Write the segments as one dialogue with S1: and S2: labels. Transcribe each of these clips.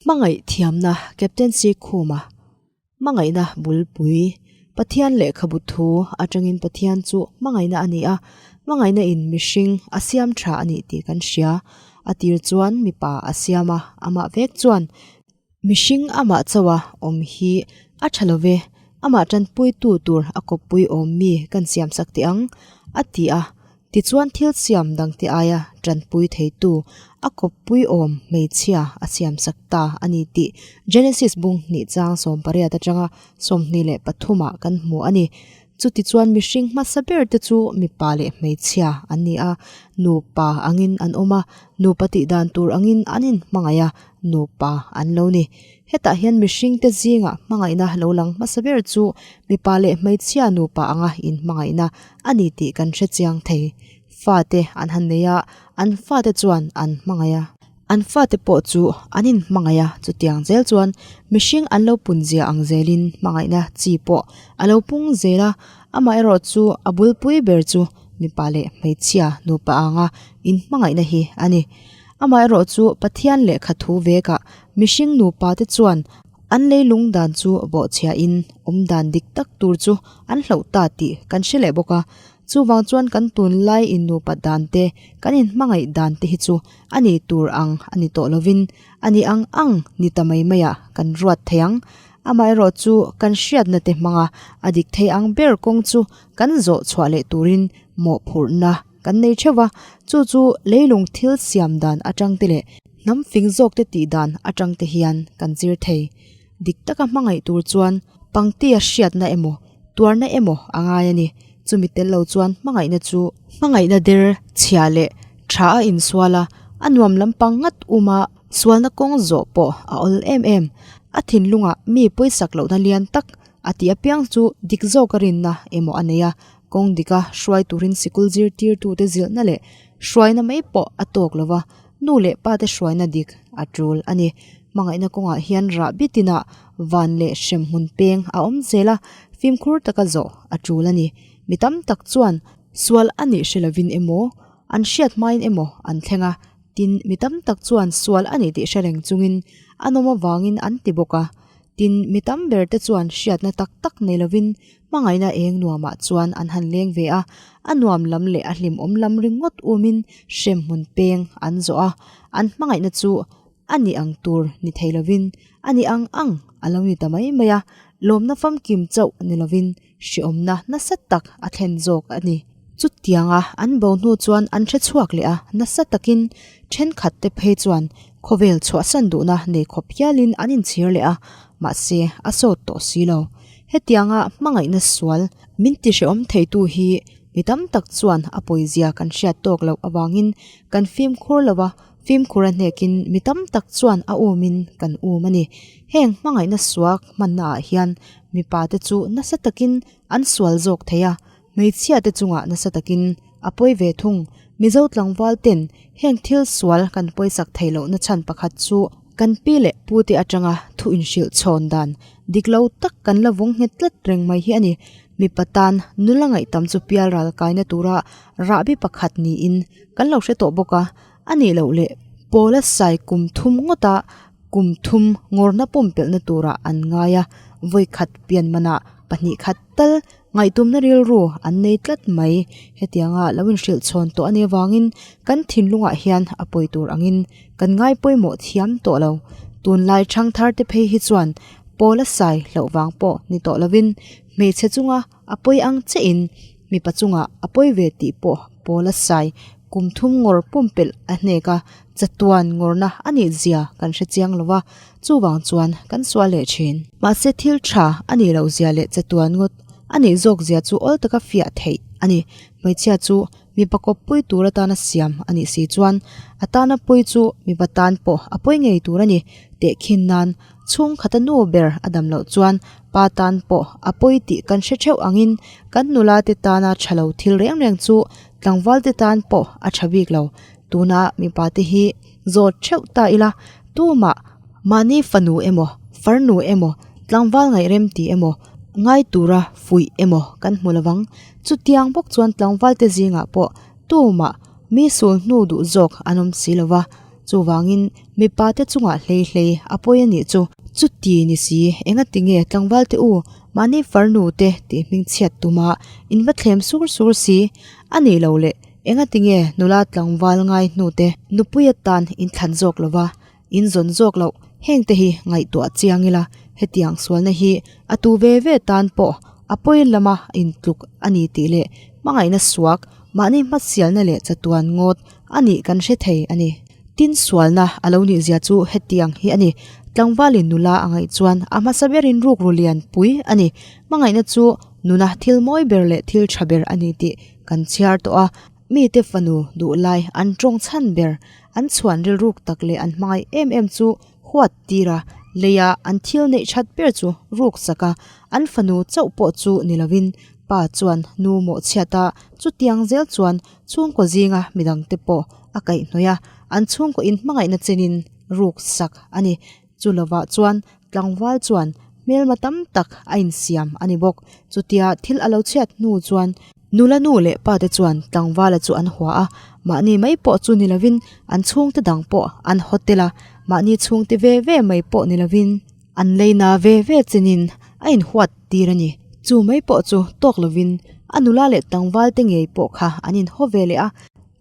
S1: Hmangaih thiamna Captain C Khuma Hmangaihna bulpui Pathian lehkhabu thu atangin Pathian chu hmangaihna a ni a, hmangaihna in mihring a siam tha a nih tih kan hria. A tir chuan mipa a siam a, amah vek chuan mihring amah chauha awm hi a tha lo ve, amah tanpuitu tur a kawppui awm mi kan siam sak teh ang a ti a. Tichuan thil siam dangte aia tanpui theitu a kawppui awm hmeichhia a siamsak ta a ni tih Genesis bung hnih chang 18 atanga 23 ah kan hmu a ni. Chutichuan mihring hmasa ber te chu mipa leh hmeichhia an ni a, nupa angin an awm a, nupa tih dan tur angin an inhmangaih a, nupa an lo ni. Hetah hian mihringte zingah hmangaihna lo lang hmasa ber chu mipa leh hmeichhia nupa anga inhmangaihna a ni tih kan hre chiang thei. Fate an han nei a, an fate chuan an hmangaih a. An fate pawh chu an inhmangaih a, chutiang zel chuan mihring an lo pun zia ang zelin hmangaihna chi pawh a lo pung zel a. Amaherawhchu a bulpui ber chu mipa leh hmeichhia nupa anga inhmangaihna hi a ni. Amaherawhchu Pathian lehkha thu vekah mihring nupa te chuan an leilung dan chu bawhchhiahin awm dan dik tak tur chu an hloh ta tih kan hre leh bawk a. Chuvang chuan kan tunlai innupat dan te, kan inhmangaih dan te hi chu a ni tur ang a ni tawh lovin a ni ang ang ni ta mai maiah kan ruat thei ang. Amaherawhchu kan hriatna te hmanga a dik thei ang ber kawng chu kan zawh chhuah leh turin mawhphurhna Kan nei theuh va, chu chu leilung thil siam dan atang te leh hnam fing zawk te tih dan atang te hian kan zir thei. Dik taka hmangaih tur chuan pangtia hriatna emaw, tuarna emaw a ngai a ni. Chumi tel lo chuan hmangaihna chu hmangaihna der chhia leh tha a insual a, a nuam lampang ngat uma sualna kawng zawh pawh a awl em em. A thinlungah mi pawisak lohna lian tak a tih apiang chu dik zawka rinna emaw a nei a, Kawng dika hruai turin sikul zirtirtute zilhna leh hruaina mai pawh a tawk lo va, nu leh pate hruaina dik a tul a ni. Hmangaihna kawngah hian rah bitinah van leh hremhmun peng a awm zel a, fimkhur taka zawh a tul a ni. Mi tam tak chuan sual a nih hre lovin emaw, an hriat hmain emaw an thleng a, tin mi tam tak chuan sual a nih tih hre reng chungin a nawm avangin an ti bawk a. Tin, mi tam ber te chuan hriatna tak tak nei lovin hmangaihna eng nuamah chuan an han leng ve a, a nuam lam leh a hlimawm lam ringawt umin hremhmun peng an zawh a, an hmangaihna chu a ni ang tur ni thei lovin a ni ang ang a lo ni ta mai mai a, lawmna famkim chauh ni lovin hreawmna nasa tak a thlen zawk a ni. Chutianga an bo hnu chuan an hre chhuak leh a, nasa takin thenkhat te phei chuan khawvel chhuahsan duhna nei khawp hialin an inchhir leh a, mahse a sawt tawh si lo. Hetianga hmangaihna sual min ti hrehawm theitu hi mi tam tak chuan a pawizia kan hriat tawk loh avangin kan fimkhur lo a, fimkhur a hnekin mi tam tak chuan a umin kan um a ni. Heng hmangaihna suak hmannaah hian mipa te chu nasa takin an sual zawk thei a, hmeichhia te chungah nasa takin a pawi ve thung. Mizo tlangval ten heng thil sual kan pawisak theih lohna chhan pakhat chu kan pi leh pu te atanga thu inhrilh chhawn dan dik lo tak kan la vawng nghet tlat reng mai hi a ni. Mipa tan nula ngaihtam chu pial ral kaina tura rahbi pakhat niin kan lo hre tawh bawk a, a nih loh leh pawla sai kum thum ngawta Kum thum ngawrna pumpelhna turah an ngai a, vawi khat pian manah pahnih khat tal ngaihtumna rilru an nei tlat mai. Hetianga lo inhrilh chhawn tawh a nih avangin kan thinlungah hian a pawi tur angin kan ngai pawimawh thiam tawh lo. Tunlai thangthar te phei hi chuan pawl a sai hlauh vang pawh ni tawh lovin hmeichhe chunga a pawi ang chiahin mipa chungah a pawi ve tih pawh pawl a sai kum thum ngawr pumpelh a hnek a, chatuan ngawrna a nih zia kan hre chiang lo va, chuvang chuan kan sual leh thin. Mahse thil tha a nih loh zia leh chatuan ngawt a nih zawk zia chu awl taka fiah theih a ni. Hmeichhia chu mipa kawppui tur atana siam a nih si chuan a tana pawi chu mipa tan pawh a pawi ngei tur a ni. Tehkhin nan chhungkhata nu ber a dam loh chuan pa tan pawh a pawi tih kan hre theuh angin kan nula te tana tha lo thil reng reng chu tlangval te tan pawh a tha bik lo. Tuna mipa te hi zawt theuh ta ila tumah mahni fanu emaw farnu emaw tlangval ngaih rem tih emaw ngai tura fuih emaw kan hmu lovang. Chutiang bawk chuan tlangval te zingah pawh tumah mi sul hnu duh zawk an awm si lova. Chuvangin mipa te chungah hlei hlei a pawi a nih chu. Chuti ni si, engati nge tlangval te u, mahni farnu te tih hming chhiat tuma in va thlem sur sur si a nih lo le, engati nge nula tlangval ngai hnu te nupui atan in thlan zawk lo va, in zawn zawk loh heng te hi ngaihtuah chiang ila, hetiang sualna hi a tu ve ve tan pawh a pawi lama intluk a ni tih leh hmangaihna suak mahni hmasialna leh chatuan ngawt a nih kan hre thei a ni. Tin sualna a lo nih zia chu hetiang hi a ni, tlangvalin nula a ngaih chuan a hmasa berin rukru lian pui a ni. Hmangaihna chu nuna thil mawi ber leh thil tha ber a ni tih kan chhiar tawh a, mite fanu duhlai an tawng chhan ber an chhuan rilruk tak leh an hmangaih em em chu huat tir a, leia an thil neih that ber chu ruk sak a, an fanu chauh pawh chu ni lovin pa chuan nu mawhchhiat a, chutiang zel chuan chhungkaw zinga midangte pawh a kaihhnawih a, an chhungkaw inhmangaihna chenin ruk sak a ni. Chu lovah chuan tlangval chuan hmelma tam tak a insiam a ni bawk. Chutia thil a lo chhiat hnu chuan nula nu leh pa te chuan tlangvala chu an hua a, mahni mai pawh chu ni lovin an chhungte dang pawh an haw tel a, mahni chhungte ve ve mai pawh ni lovin an leina ve ve chenin a inhuat tir a ni. Chu mai pawh chu tawk lovin a nula leh tlangval te ngei pawh kha an inhaw ve leh a.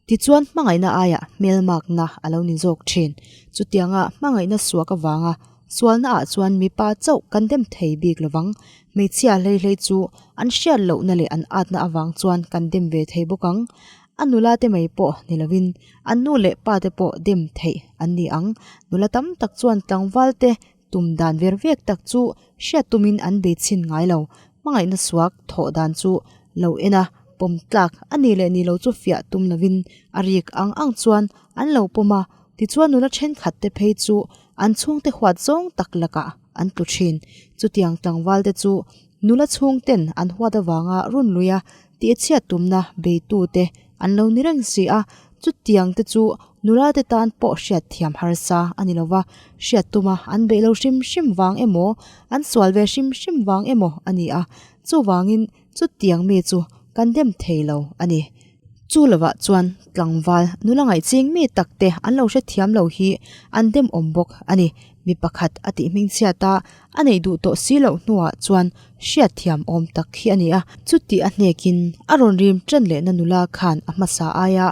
S1: Tichuan hmangaihna aiah hmelmakna a lo ni zawk thin. Chutianga hmangaihna suak avanga sualna ah chuan mipa chauh kan dem thei bik lovang. Hmeichhia hlei hlei chu an hriat lohna leh an atna avang chuan kan dem ve thei bawk ang. A nula te mai pawh ni lovin an nu leh pa te pawh dem theih an ni ang. Nula tam tak chuan tlangval te Tum dan ver vek tak chu hriat tumin an bei chhin ngai lo. Hmangaihna suak thawh dan chu lo en a, pawm tlak a nih leh nih lo chu fiah tum lovin a rik ang ang chuan an lo pawm a, tichuan nula thenkhat te phei chu an chhungte huat zawng tak lakah an tlu thin. Chutiang tlangval te chu nula chhungten an huat avanga run lui a tihchhiat tumna beitute an lo ni reng si a, chutiang te chu nula te tan pawh hriat thiam harsa a ni lo va, hriat tuma an beih lo hrim hrim vang emaw, an sual ve hrim hrim vang emaw a ni a, chuvangin chutiang mi chu kan dem thei lo a ni. Chu lovah chuan tlangval nula ngaihching mi tak te an lo hrethiam lo hi an dem awm bawk a ni. Mi pakhat a tih hmingchhiat a, a neih duh tawh si loh hnuah chuan hriatthiam awm tak hi a ni a. Chuti a hnekin a rawn rim ṭan lehna nula khan a hmasa aia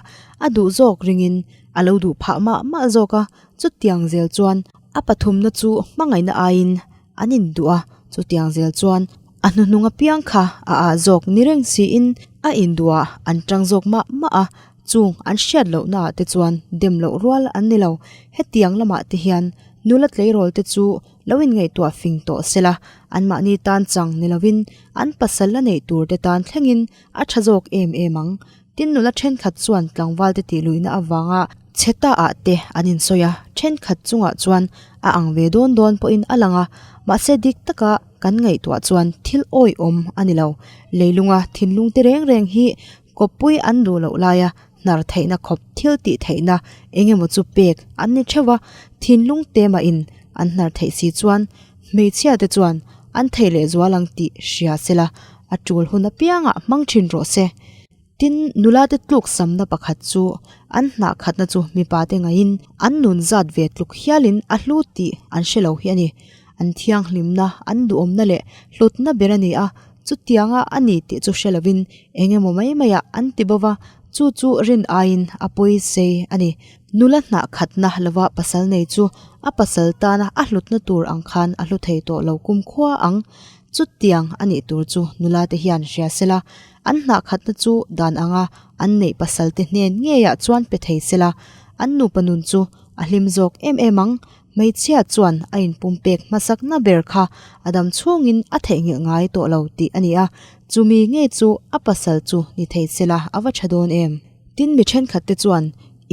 S1: a duh zawk ringin a lo duh phah mah mah zawk a, chutiang zel chuan a pathumna chu hmangaihna aiin an induh a, chutiang zel chuan a hnuhnung apiang kha a ah zawk ni reng siin a induhah an ṭang zawk mah mah a, chung an hriat lohnaah te chuan dem loh rual an ni lo. Hetiang lamah te hian nula tleirawl te chu Lo inngaihtuah fing tawh sela, anmahni tan chang ni lovin an pasal la neih tur te tan thlengin a tha zawk em em ang. Tin nula thenkhat chuan tlangval te tih luihna avanga chhe ta ah te an insawi a, thenkhat chungah chuan a ang ve dawn dawn pawhin a lang a, mahse dik taka kan ngaihtuah chuan thil awihawm a ni lo. Leilunga thinlung te reng reng hi kawppui an duh loh laia hnar theihna khawp thil tih theihna eng emaw chu pek an ni theuh a, thinlung te mahin an hnar theih si chuan hmeichhia te chuan an thei leh zual ang tih hria sela a tul hun apiangah hmang thin rawh se. Tin, nula te tluk samna pakhat chu an hnah khatna chu mipa te ngaihin an nun zat ve tluk hialin a hlu tih an hre lo hi a ni. An thianghlimna, an duhawmna leh hlutna ber a ni a, chutianga a ni tih chu hre lovin eng emaw mai maiah an ti bo va, chu chu rin aiin a pawi sei a ni. Nula hnah khatna lova pasal nei chu a pasal tana a hlutna tur ang khan a hlu thei tawh lo kumkhua ang. Chutiang a nih tur chu nula te hian hria sela, an hnah khatna chu dan anga an neih pasal te hnen ngeiah chuan pe thei sela, an nupa nun chu a hlim zawk em em ang. Hmeichhia chuan a inpumpek hmasakna ber kha a dam chhungin a theihnghilh ngai tawh lo tih a ni a, chumi ngei chu a pasal chu ni thei sela a va tha dawn em? Tin mi thenkhat te chuan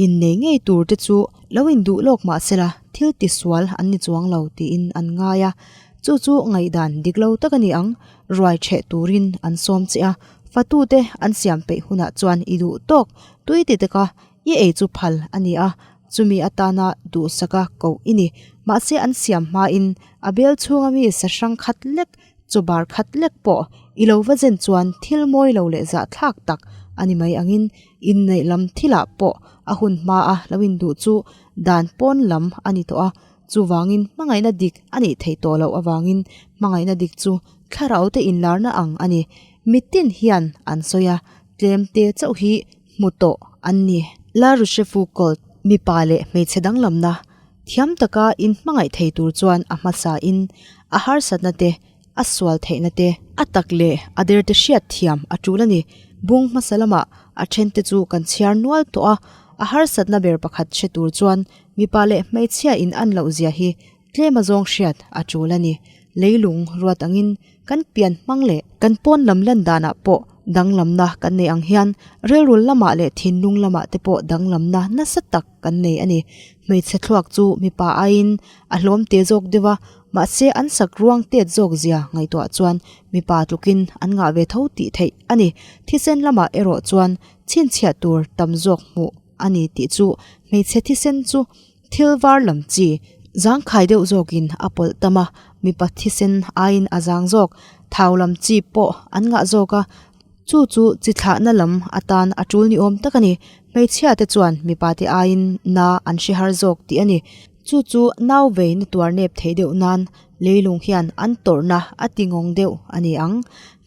S1: innei ngei tur te chu lo induh lawk mah sela thil tisual an ni chuang lo tiin an ngai a, chu chu ngaihdan dik lo tak a ni ang, ruai chheh turin an sawm che a, fatute an siam peih hunah chuan i duh tawk tui ti taka I ei chu phal a ni a, chumi atana duhsaka koh i ni. Mahse an siam hmain a bel chhunga mi sa hrang khat lek, chaw bar khat lek pawh i lo va zen chuan thil mawi lo leh zahthlak tak a ni mai angin inneih lam thilah pawh a hun hmaa lo induh chu. dan pawn lam a ni tawh a, chuvangin hmangaihna dik a nih theih tawh loh avangin hmangaihna dik chu thlarau te inlarna ang a ni. Mitin hian an sawi a, tlem te chauh hi hmu tawh an ni. La Rochefoucauld, mipa leh hmeichhe danglamna thiam taka inhmangaih thei tur chuan a hmasain a harsatna te, a sual theihna te, a tak leh a der te hriat thiam a tul a ni. Bung hmasa lamah a thente chu kan chhiar nual tawh a, a harsatna ber pakhat hre tur chuan mipa leh hmeichhia in an loh zia hi tlem a zawng hriat a tul a ni. Leilung ruat angin kan pian hmang leh kan pawn lam lan danah pawh danglamna kan nei ang hian rilru lamah leh thinlung lamah te pawh danglamna nasa tak kan nei a ni. Hmeichhe thluak chu mipa aiin a hlawm te zawk deuh a, mahse an sak ruang tet zawk zia ngaihtuah chuan mipa tlukin an ngah ve tho tih theih a ni. Thisen lamah erawh chuan chhinchhiah tur tam zawk hmuh a ni tih chu hmeichhe thisen chu thil var lam chi zangkhai deuh zawkin a pawlh tam a, mipa thisen aiin a zang zawk, thau lam chi pawh an ngah zawk a, chu chu chi thlahna lam atan a tul ni awm tak a ni. Hmeichhia te chuan mipa te aiin na an hre har zawk tih a ni. Chu chu nau vei na tuar nep theih deuh nan leilung hian an tawrhna a ti ngawng deuh a ni ang.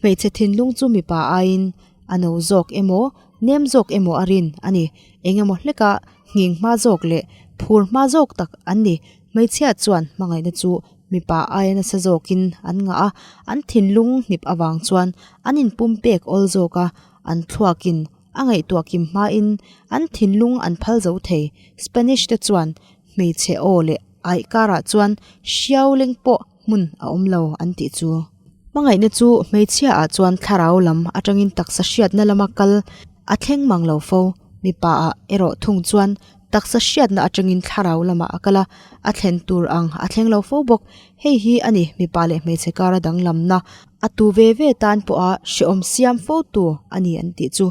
S1: Hmeichhe thinlung chu mipa aiin a no zawk emaw nem zawk emaw a rin a ni. Eng emaw hleka nghing hma zawk leh phur hma zawk tak an ni. Hmeichhia chuan hmangaihna chu mipa aia nasa zawkin an ngah a, an thinlung hnip avang chuan an inpumpek awl zawk a, an thluakin a ngaihtuah kim hmain an thinlung an phal zo thei. Spanish te chuan hmeichhe aw leh aih karah chuan hriau leng pawh hmun a awm lo an tih chu. Hmangaihna chu hmeichhia ah chuan thlarau lam atangin taksa hriatna lama kal a thleng mang lo fo. Mipa ah erawh thung chuan taksa hriatna atangin thlarau lamah a kal a, a thlen tur ang a thleng lo fo bawk. Hei hi a ni mipa leh hmeichhe kara danglamna a tu ve ve tan pawha hrehawm siam fo tu a ni an tih chu.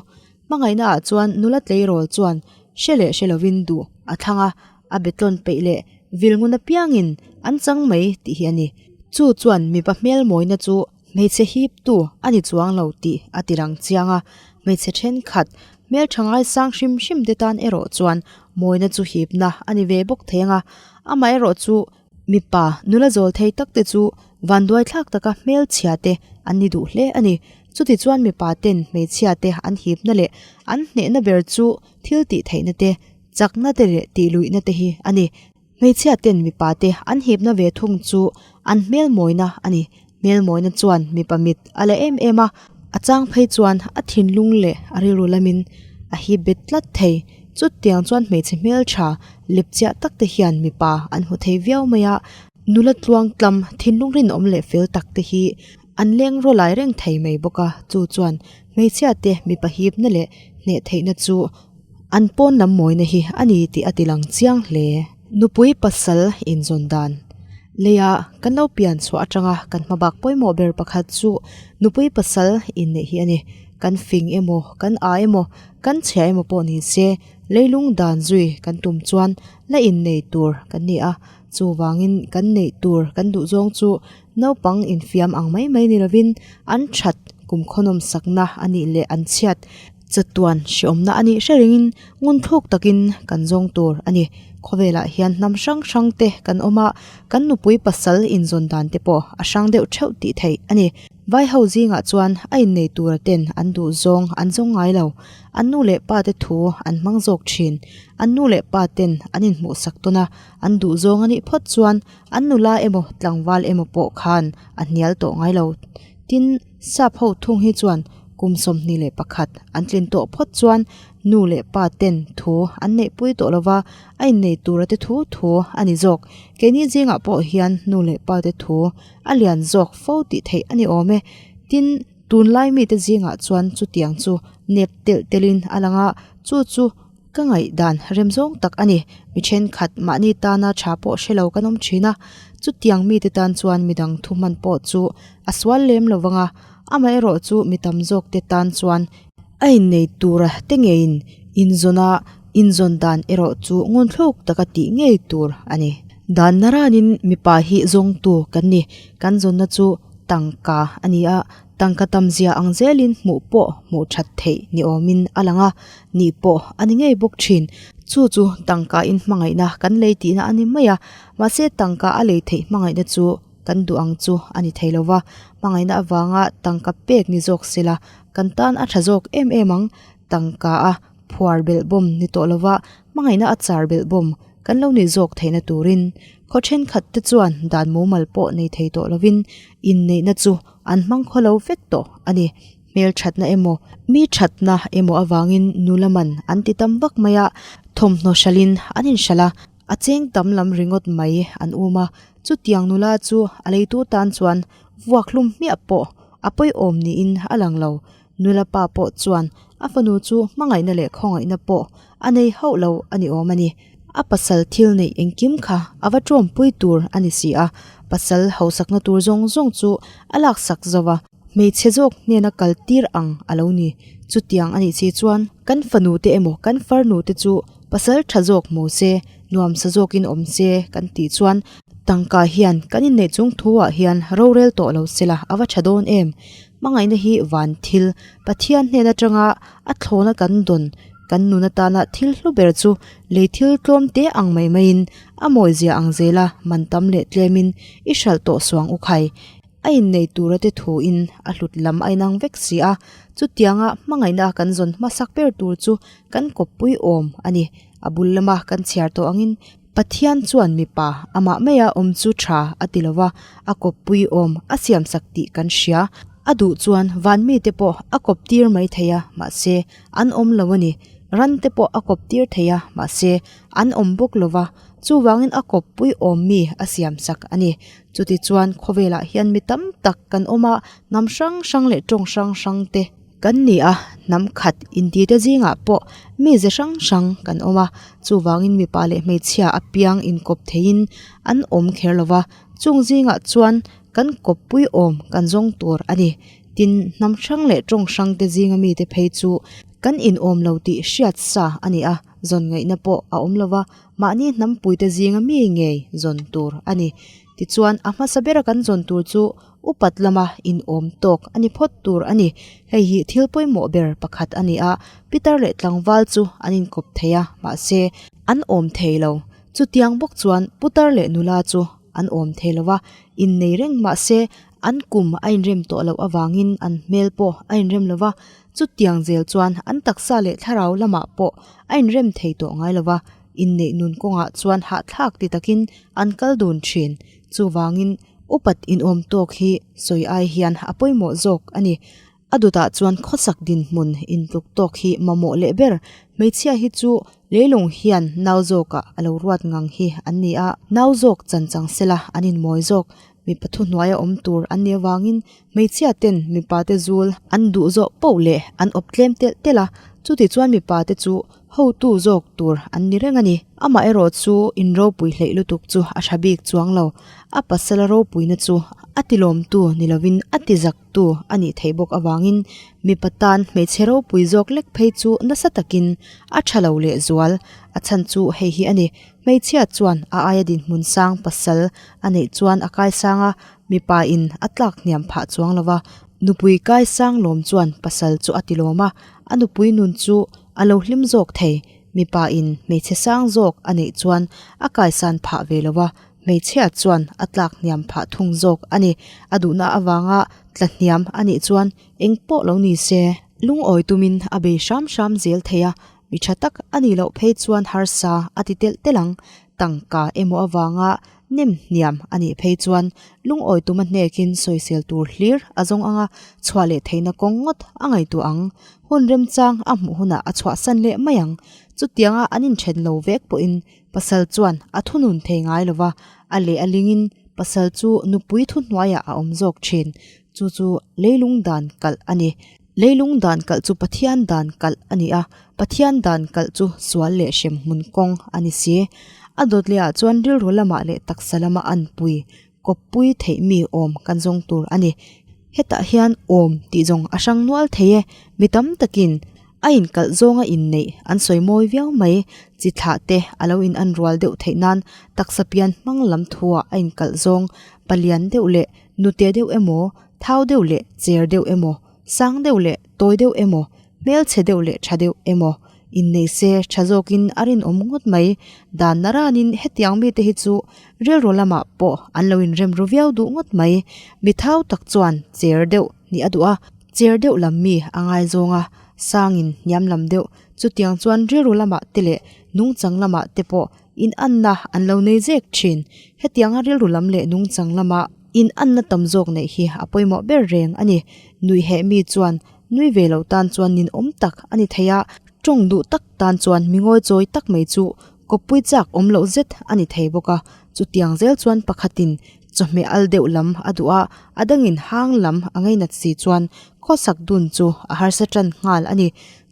S1: Hmangaihna ah chuan nula tleirawl chuan hre leh hre lovin duh a thlang a, a betlawn peih leh vil ngun apiangin an chang mai tih hi a ni. Chu chuan mipa hmel mawina chu hmeichhe hip tu a ni chuang lo tih a ti lang chiang a, hmeichhe thenkhat hmeltha ngaisang hrim hrim te tan erawh chuan mawina chu hipna a ni ve bawk thei ang a, amaherawh chu Mipa nula zawl thei tak te chu vanduai thlak taka hmelchhia te an ni duh hle a ni. Chuti chuan mipa ten hmeichhia te an hipna leh an hnehna ber chu thil tih theihna te, chakna te leh tihluihna te hi a ni. Hmeichhia ten mipa te an hipna ve thung chu an hmelmawina a ni. Hmelmawina chuan mipa mit a la em em a, a chang phei chuan a thinlung leh a rilru lamin a hip bet tlat thei. Chutiang chuan hmeichhe hmeltha lep chiah tak te hian mipa an hmu thei viau mai a, nula tluang tlam thinlung rinawm leh fel tak te hi an leng raw lai reng thei mai bawk a, chu chuan hmeichhia te mipa hipna leh hneh theihna chu an pawn lam mawina hi a ni tih a ti lang chiang hle. Nupui pasal inzawn dan. Leia kan lo pian chhuah atanga kan hmabak pawimawh ber pakhat chu nupui pasal inneih hi a ni. Kan fing emaw, kan a emaw, kan chhia emaw pawh ni se, leilung dan zui kan tum chuan la innei tur kan ni a. Chuvangin kan neih tur kan duh zawng chu naupang infiam ang mai mai ni lovin an that kum khawnawm sakna a nih leh an chhiat Chatuan hreawmna a nih hre rengin ngunthluk takin kan zawng tur a ni. Khawvelah hian hnam hrang hrang te kan awm a, kan nupui pasal inzawn dan te pawh a hrang deuh theuh tih theih a ni. Vai ho zingah chuan a innei tura ten an duh zawng an zawng ngai lo. An nu leh pa te thu an hmang zawk thin. An nu leh pa ten an inhmuhsak tawn a, an duh zawng a nih phawt chuan an nula emaw tlangval emaw pawh khan a hnial tawh ngai lo. Tin, Sap ho thung hi chuan kum 21 an tlin tawh phawt chuan nu leh pa ten thu an neihpui tawh lova, a innei tura te thu thu a ni zawk. Keini zingah pawh hian nu leh pa te thu a lian zawk fo tih theih a ni awm e. Tin, tunlai mite zingah chuan chutiang chu nep telh telhin a lang a, chu chu Ka ngaihdan rem zawng tak a ni. Mi thenkhat mahni tana tha pawh hre lo kan awm thin a, chutiang mite tan chuan midang thu hman pawh chu a sual lem lo vang a, amaherawh chu mi tam zawk te tan chuan a innei tura te ngeiin inzawn a, inzawn dan erawh chu ngunthluk taka tih ngei tur a ni. Dan naranin mipa hi zawngtu kan ni, kan zawnna chu tangka a ni a, tangka tamzia ang zelin hmuh pawh hmuh that theih ni awmin a lang a, Nih pawh a ni ngei bawk thin. Chu chu tangka in hmangaihna kan lei tihna a ni mai a, mahse tangka a lei theih hmangaihna chu kan duh ang chu a ni thei lo va, hmangaihna avanga tangka pek ni zawk sela kan tan a tha zawk em em ang, tangka a phuar belh bawm ni tawh lo va, hmangaihna a char belh bawm kan lo nih zawk theihna turin khaw thenkhat te chuan dan mumal pawh nei thei tawh lovin inneihna chu an hmang khaw lo vek tawh a ni. Hmel thatna emaw, mi thatna emaw avangin nula man an ti tam vak mai a, thawmhnaw hralhin an inhralh a, a cheng tam lam ringawt mai an um a, chutiang nula chu a leitu tan chuan vuak hlum hmiah pawh a pawihawm niin a lang lo. Nula pa pawh chuan a fanu chu hmangaihna leh khawngaihna pawh a nei hauh lo a ni awm a ni. A pasal thil neih engkim kha a va tawmpui tur a ni si a, pasal hausakna tur zawng zawng chu a laksak zo va. Hmeichhe zawk hnena kal tir ang a lo ni. Chutiang a nih si chuan kan fanu te emaw kan farnu te chu pasal tha zawk hmu se, nuamsa zawkin awm se kan tih chuan tangka hian kan inneih chung thu ah hian rorel tawh lo sela a va tha dawn em? Hmangaihna hi van thil, Pathian hnen atanga a thlawna kan dawn kan nun atana thil hlu ber chu lei thil tlawm te ang mai maiin a mawizia ang zela man tam leh tlemin i hralh tawh suang u khai. A innei tura te thuin a hlut lam a inang vek si a, chutianga hmangaihna kan zawn hmasak ber tur chu kan kawppui awm a ni. A bul lama kan chhiar tawh angin Pathian chuan mipa amah maia awm chu tha a ti lova, a kawppui awm a siamsak tih kan hria. A duh chuan van mite pawh a kawp tir mai thei a, mahse an awm lo a ni. Ran te pawh a kawp tir thei a, mahse an awm bawk lova, chuvangin a kawppui awm mi a siamsak a ni. Chutichuan khawvelah hian mi tam tak kan awm a, hnam hrang hrang leh tawng hrang hrang te kan ni a, hnam khat intite zingah pawh mi ze hrang hrang kan awm a, chuvangin mipa leh hmeichhia apiang inkawp theiin an awm kher lo va, chung zingah chuan kan kawppui awm kan zawng tur a ni. Tin, hnam hrang leh tawng hrang te zinga mite phei chu kan inawm lo tih hriat sa a ni a, zawn ngaihna pawh a awm lo va, Mahni hnampuite zinga mi ngei zawn tur a ni. Tichuan, a hmasa bera kan zawn tur chu upat lama inawm tawk a ni phawt tur a ni. Hei hi thil pawimawh ber pakhat a ni a, pitar leh tlangval chu an inkawp thei a, mahse, an awm thei lo. Chutiang bawk chuan putar leh nula chu an awm thei lo va, innei reng mahse, an kum a inrem tawh loh avangin an hmel pawh a inrem lo va, Chutiang zel chuan an taksa leh thlarau lamah pawh a inrem thei tawh ngai lo va, inneih nun kawngah chuan hahthlak ti takin an kal dun thin. Chuvangin upat inawm tawk hi sawi ai hian a pawimawh zawk a ni. A dawtah chuan khawsak dinhmun intluk tawk hi mamawh leh ber hmeichhia hi chu leilung hian nau zawkah a lo ruat ngang hi an ni a, nau zawk chan chang sela an inmawi zawk. Mipa thuhnuaia awm tur an nih avangin Hmeichhia ten mipa te zul an duh zawh poh leh an awp tlem telh telh a, chuti chuan mipa te chu hotu zawk tur an ni reng a ni. Amaherawh chu in ropui hleih lutuk chu a tha bik chuang lo, a pasala ropuina chu a tilawmtu ni lovin a tizaktu a nih theih bawk avangin mipa tan hmeichhe ropui zawk lek phei chu nasa takin a tha lo lehzual. A chhan chu hei hi a ni, hmeichhia chuan a aia dinhmun sang pasal a neih chuan a kaisang a, Mipa in a tlak hniam phah chuang lo va, nupui kai sang lawm chuan pasal chu a ti lawm a, a nupui nun chu a lo hlim zawk thei. Mipa in hmeichhe sang zawk a neih chuan a kaisan phah ve lo va, hmeichhia chuan a tlak hniam phah thung zawk a ni. A duhna avanga tla hniam a nih chuan eng pawh lo ni se, lungawi tumin a bei hram hram zel thei a, mi tha tak a nih loh phei chuan harsa a ti telh telh ang. Tangka emaw avanga Nem hniam a nih phei chuan lungawi tuma hnekin sawisel tur hlir a zawng anga chhuah leh theihna kawng ngawt a ngaihtuah ang. Hun remchang a hmuh hunah a chhuahsan leh mai ang. Chutianga an inthen lo vek pawhin pasal chuan a thunun thei ngai lova, a leh a lingin pasal chu nupui thuhnuaiah a awm zawk thin. Chu chu leilung dan kalh a ni. Leilung dan kalh chu Pathian dan kalh a ni a, Pathian dan kalh chu sual leh hremhmun kawng a ni si. A dawt lehah chuan rilru lamah leh taksa lama anpui, kawppui theih mi awm kan zawng tur a ni. Hetah hian awm tih zawng a hrang nual thei e, mi tam takin a inkalh zawnga inneih an sawi mawi viau mai. Chi thlah te a lo in an rual deuh theih nan taksa pian hmang lam thuah a inkalh zawng palian deuh leh nute deuh emaw, Thau deuh leh cher deuh emaw, sang deuh leh tawi deuh emaw, hmelchhe deuh leh tha deuh emaw. Innei se tha zawkin a rinawm ngawt mai. Dan naranin hetiang mite hi chu rilru lamah pawh an lo inrem ru viau duh ngawt mai. Mi thau tak chuan cher deuh nih a duh a, cher deuh lam mi a ngaizawng a, sangin hniam lam deuh chutiang chuan rilru lamah te leh nungchang lamah te pawh inanna an lo nei zek thin. Hetianga rilru lam leh nungchang lama inanna tam zawk neih hi a pawimawh ber reng a ni. Nuiheh mi chuan nui ve lo tan chuan ninawm tak a ni thei a, tawng duh tak tan chuan mi ngawichawi tak mai chu kawppui chak awm loh zet a ni thei bawk a. Chutiang zel chuan pakhatin chawhmeh al deuh lam a duh a, a dangin hang lam a ngainat si chuan khawsak dun chu a harsa tan nghal a ni.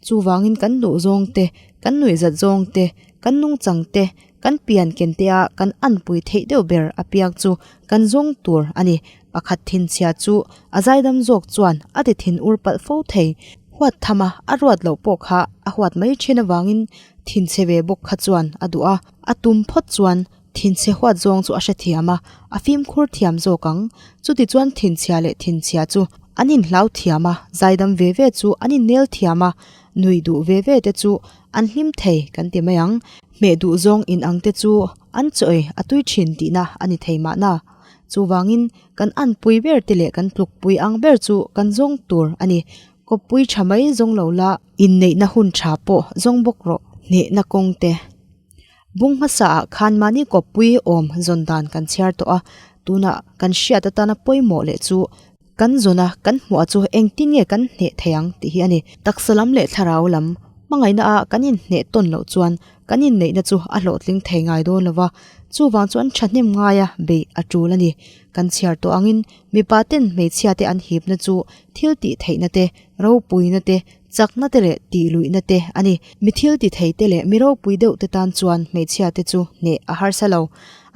S1: Chuvangin kan duh zawng te, kan nuihzat zawng te, kan nungchang te, kan pian ken te a kan anpui theih deuh ber apiang chu kan zawng tur a ni. Pakhat thinchhia chu a zaidam zawk chuan a ti thin ur palh fo thei. Huat tham a, a ruat loh pawh kha a huat mai thin avangin thinchhe ve bawk kha chuan a duh a, a tum phawt chuan Thinchhe huat zawng chu a hrethiam a, a fimkhur thiam zawk ang. Chutichuan thinchhia leh thinchhia chu an inhlau thiam a, zaidam ve ve chu an innel thiam a, nui duh ve ve te chu an hlim thei kan ti mai ang. Hmeh duh zawng inang te chu an chawi a tui thin tihna a ni thei mahna. Chuvangin kan anpui ber te leh kan tlukpui ang ber chu kan zawng tur a ni. Kawppui tha mai zawng lo la, inneihna hun tha pawh zawng bawk rawh. Hnehna kawng te. Bung hmasaah khan mahni kawppui awm zawn dan kan chhiar tawh a, tunah kan hriat atana pawimawh leh chu kan zawna kan hmuh chu engtin nge kan hneh thei ang tih hi a ni. Taksa lam leh thlarau lam hmangaihna a kan inhneh tawn loh chuan kan inneihna chu a hlawhtling thei ngai dawn lo va, chuvang chuan thahnem ngaia beih a tul a ni. Kan chhiar tawh angin mipa ten hmeichhia te an hipna chu thil tih theihna te, ropuina te, Chakna te leh tihluihna te a ni. Mi thil ti thei te leh mi ropui deuh te tan chuan hmeichhia te chu hneh a harsa lo.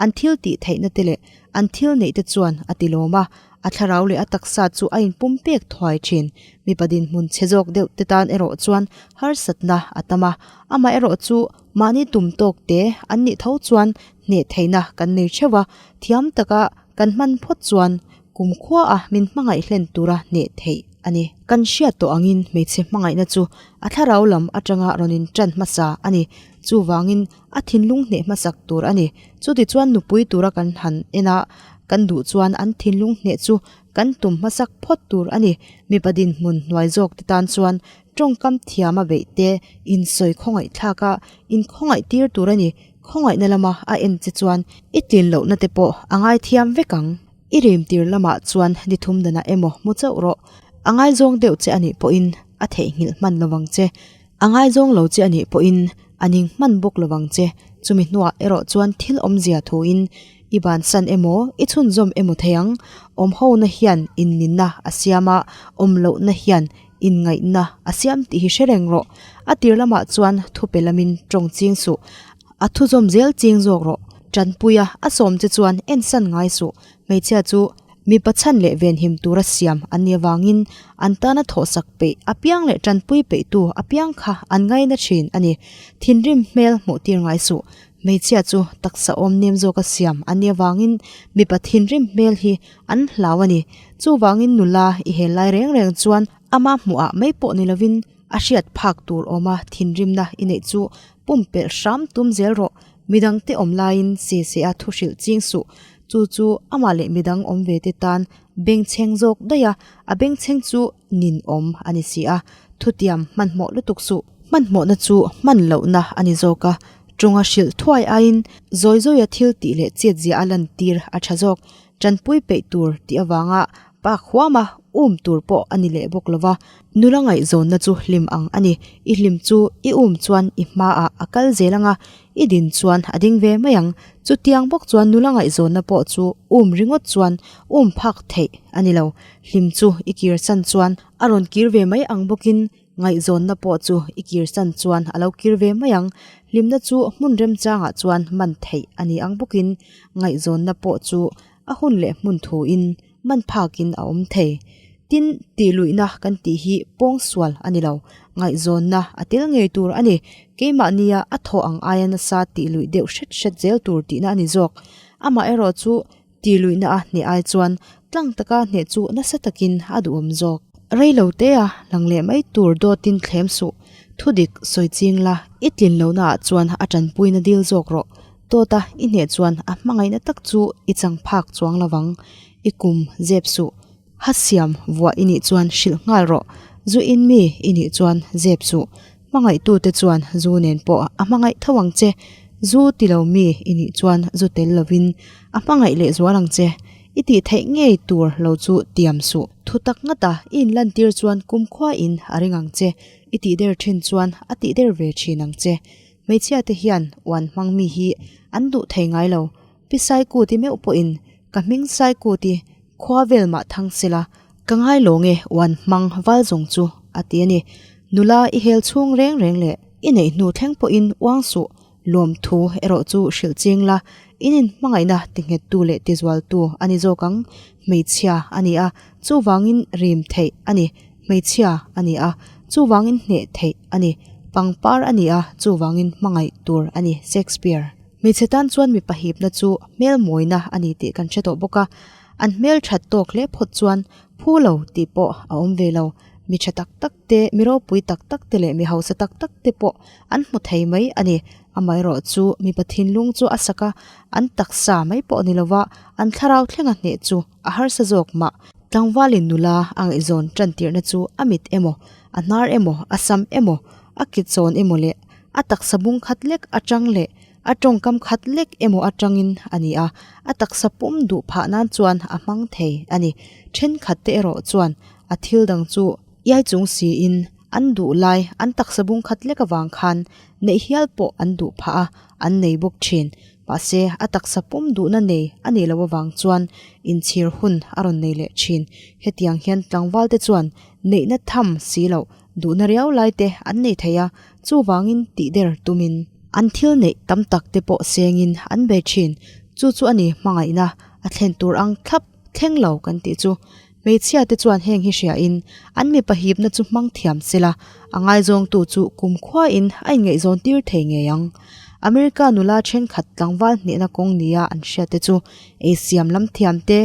S1: An thil tih theihna te leh an thil neih te chuan a ti lawm a, a thlarau leh a taksa chu a inpum pek thuai thin. Mipa dinhmun chhe zawk deuh te tan erawh chuan harsatna a tam a, amah erawh chu mahni tum tawk te an nih tho chuan hneh theihna kan nei theuh a, thiam taka kan hman phawt chuan kumkhua a min hmangaih hlen tura hneh theih a ni. Kan hriat tawh angin hmeichhe hmangaihna chu a thlarau lam atanga rawn intan hmasa a ni. Chuvangin a thinlung hneh hmasak tur a ni. Chutichuan nupui tura kan han en a, kan duh chuan an thinlung hneh chu kan tum hmasak phawt tur a ni. Mipa dinhmun hnuai zawk te tan chuan tawngkam thiam a beih te, insawi khawngaih thlak a, inkhawngaih tir tur a ni. Khawngaihna lama a en che chuan i tlin lohna te pawh a ngaithiam vek ang. I rim tir lamah chuan ni thum danah emaw hmu chauh rawh. A ngaizawng deuh che anih pawhin a theihnghilh hman lovang che. A ngaizawng lo che anih pawhin a ning hman bawk lovang che. Chumi hnuah erawh chuan thil awmzia thuin i bansan emaw i chhunzawm emaw thei ang. Awmhona hian inninna a siam a, awm lohna hian inngaihna a siam tih hi hre reng rawh. A tir lamah chuan thupe lamin tawng ching suh. A thuzawm zel ching zawk rawh. Tanpuia a sawm che chuan ensan ngai suh. Hmeichhia chu mipa chhan leh venhim tura siam an nih avangin an tana thawhsak peih apiang leh tanpui peihtu apiang kha an ngaina thin a ni. Thinrim hmel hmuh tir ngai suh. Hmeichhia chu taksa awm nem zawka siam an nih avangin mipa thinrim hmel hi an hlau a ni. Chuvangin nula i hel lai reng reng chuan ama hmuhah mai pawh ni lovin a hriat phak tur awma thinrimna i neih chu Pumpelh hram tum zel rawh, midangte awm laiin se se a thu hrilh ching suh. Chu chu amah leh midang awm ve te tan bengchheng zawk daih a, a bengchheng chu nin awm a ni si a. Thutiam hmanhmawh lutuk suh. Hmanhmawhna chu hman lohna a ni zawk a, tawnga hrilh thuai aiin zawi zawia thil tih leh chet zia a lantir a tha zawk. Tanpui peih tur tih avanga pak huama um tur pawh a ni leh bawk lova, nula ngaihzawnna chu hlim ang a ni. I hlim chu i um chuan i hmaah a kal zel ang a, i din chuan a ding ve mai ang. Chutiang bawk chuan nula ngaihzawnna pawh chu um ringawt chuan um phak theih a ni lo. Hlim chu i kirsan chuan a rawn kir ve mai ang bawkin Ngaihzawnna pawh chu i kirsan chuan a lo kir ve mai ang. Hlimna chu hmun remchangah chuan man theih a ni ang bawkin ngaihzawnna pawh chu a hun leh hmun thuin man phakin a awm thei. Tin, tihluihna kan tih hi pawngsual a ni lo. Ngaihzawnna a tel ngei tur a ni. Keimahnia a thawh ang aia nasa tihluih deuh hret hret zel tur tihna a ni zawk. Amaherawhchu, Tihluihna a hneh ai chuan tlang taka hneh chu nasa takin a duhawm zawk. Rei lo te a lang leh mai tur dawtin thlem suh. Thudik sawi ching la, i tlin lohna ah chuan a tanpuina dil zawk rawh. Tawta i hneh chuan a hmangaihna tak chu i chang phak chuang lovang. I kum zep suh. Ha siam vuah i nih chuan hrilh nghal rawh. Zu in mi i nih chuan zep suh. Hmangaihtute chuan zu nen pawh a hmangaih tho ang che. Zu ti lo mi i nih chuan zu tel lovin a hmangaih leh zual ang che. I tih theih ngei tur lo chu tiam suh. Thu tak ngata i inlantir chuan kumkhua in a ring ang che. I tih der thin chuan a tih der ve thin ang che. Hmeichhia te hian uan hmang mi hi an duh thei ngai lo. Pi Saikuti meuh pawhin ka hming Saikuti khua vel mah thang sela ka ngai lo nge uan hmang val zawng chu a ti a ni. Nula i hel chhung reng reng leh i neih hnu thleng pawhin uang suh lawmthu erawh chu hrilh ching la, in inhmangaihna tinghettu leh tizualtu a ni zawk ang. Hmeichhia a ni a, chuvangin rim theih a ni. Hmeichhia a ni a, chuvangin hneh theih a ni. Pangpar a ni a, chuvangin hmangaih tur a ni. Shakespeare. Hmeichhe tan chuan mipa hipna chu hmel mawina a ni tih kan hre tawh bawk a, an hmel that tawk hle phawt chuan phu lo tih pawh a awm ve lo. Mi tha tak tak te, mi ropui tak tak te leh mi hausa tak tak te pawh an hmu thei mai a ni. Amaherawh chu mipa thinlung chu a sak a, an taksa mai pawh ni lova an thlarau thlenga hneh chu a harsa zawk mah. Tlangvalin nula a ngaihzawn tan tirhna chu a mit emaw, a hnar emaw, a sam emaw, a kitzawn emaw leh a taksa bung khat lek atang leh a tawngkam khat lek emaw atangin a ni a, a taksa pum duh phah nan chuan a hmang thei a ni. Thenkhat te erawh chuan a thil dang chu iai chung siin an duh lai an taksa bung khat lek avang khan neih hial pawh an duh phah a, an nei bawk thin. Mahse, a taksa pum duhna nei a nih loh avang chuan inchhir hun a rawn nei leh thin. Hetiang hian tlangval te chuan neihna tham si loh Duhna riau lai te an nei thei a, chuvangin tih der tumin an thil neih tam tak te pawh sengin an be thin. Chu chu a ni hmangaihna a thlen tur ang thlap thleng lo kan tih chu. Hmeichhia te chuan heng hi hriain an mipa hipna chu hmang thiam sela, a ngaizawngtu chu kumkhuain a inngaihzawn tir thei ngei ang. America nula thenkhat tlangval hnehna kawng nia an hriat te chu eisiam lam thiam te,